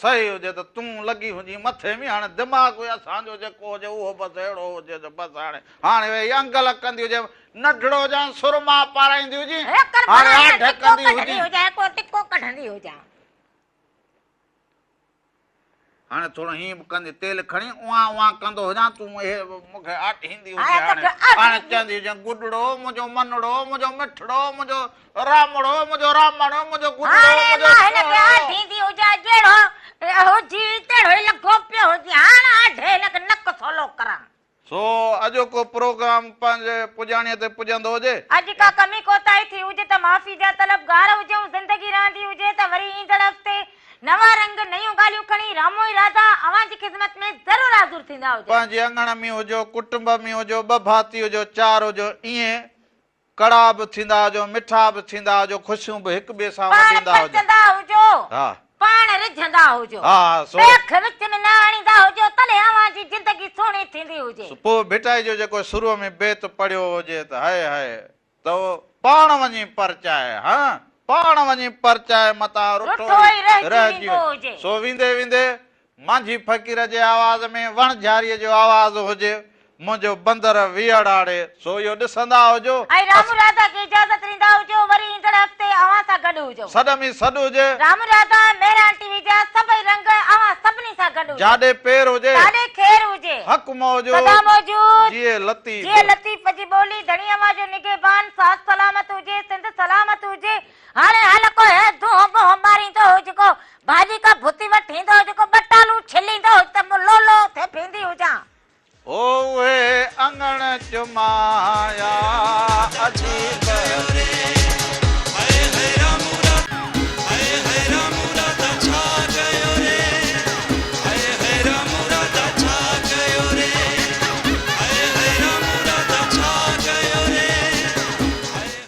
صحيح هجي ته تون لڳي هجين مٿي ۾ هاڻي دماغ اسان جو جيڪو هجي اهو بس اهڙو هجي ته بس هاڻي هاڻي ويهي انگل ڪندي هجي ننڍڙو هجان سرما پارائيندي هجين هاڻي آڍ ڪندي هجين هڪ ٽڪو ڪڍندي هجان هاڻي ٿورو هيئن به ڪندي تيل کڻي اوهان اوهان ڪندو هجان تون اهي مون کي آڍيندي هجين هاڻي هاڻي چوندي هجين گڏڙو منهنجو منڙو منهنجو مٺڙو منهنجو رامڙو منهنجو رامڻ منهنجو گڏڙو هاڻي منهنجو مان هن کي سهڻو. آڍيندي هجان جهڙو هجي تهڙو ئي لڳو پيو هجي هاڻ آڍي هن کي نڪ سولو ڪران. سو اڄوڪو پروگرام پنهنجي پڄاڻيء تي پڄندو هجي. اڄ ڪا ڪمي ڪوتاهي ٿي هجي ته معافي جا طلبگار هجون. زندگي رهندي هجي ته وري ايندڙ هفتي نوان رنگ نيون ڳالهيون کڻي رامو ۽ راڌا اوهان جي خدمت ۾ ضرور حاضر ٿيندا هجن. پنهنجي اڱڻ ۾ هجو، ڪٽنب ۾ هجو، ٻه ڀاتي هجو، چار هجو، ائين ڪڙا به ٿيندا هجو، مٺا به ٿيندا هجو، خوشيون به هڪ ٻئي سان پاڻ ونڊيندا هجو. پرچندا هجو، ها. پاڻ رجهندا هجو، ها، سو. ٻئي کي وچ ۾ نه آڻيندا هجو، تڏهن اوهان جي زندگي سهڻي ٿيندي هجي. سو پوء ڀٽائي جو جيڪو شروع ۾ بيت پڙهيو هجي ته هاء هاء ته پاڻ وڃي پرچائي، ها پاڻ وڃي پرچائي متان رٺو رٺو ئي ئي رهجي رهجي ويندو وڃي. هجي. سو ويندي ويندي مانجهي فقير جي آواز ۾ وڻجهاريء جو آواز هجي، منهنجو بندر ويئڙاڙي، سو اهو ڏسندا هجو. ۽ رام راڌا کي اجازت ڏيندا هجو، وري ايندڙ هفتي اوهان سان گڏ هجون. سڏ ۾ سڏ هجي. رام راڌا ۽ مهراڻ ٽي وي جا سڀئي رنگ اوهان سڀني سان گڏ هجن. جاڏي پير هجي. تاڏي خير هجي. حق موجود. سدا موجود. جيئي لطيف. جيئي لطيف جي ٻولي، ڌڻي اوهان جو نگهبان، ساٿ سلامت هجي، سنڌ سلامت هجي. هاڻي هل ڪو هي دونهون بونهون ماريندو هو جيڪو ڀاڄي ڪا ڀتي وٺيندو هو جيڪو ٻٽالون ڇلي.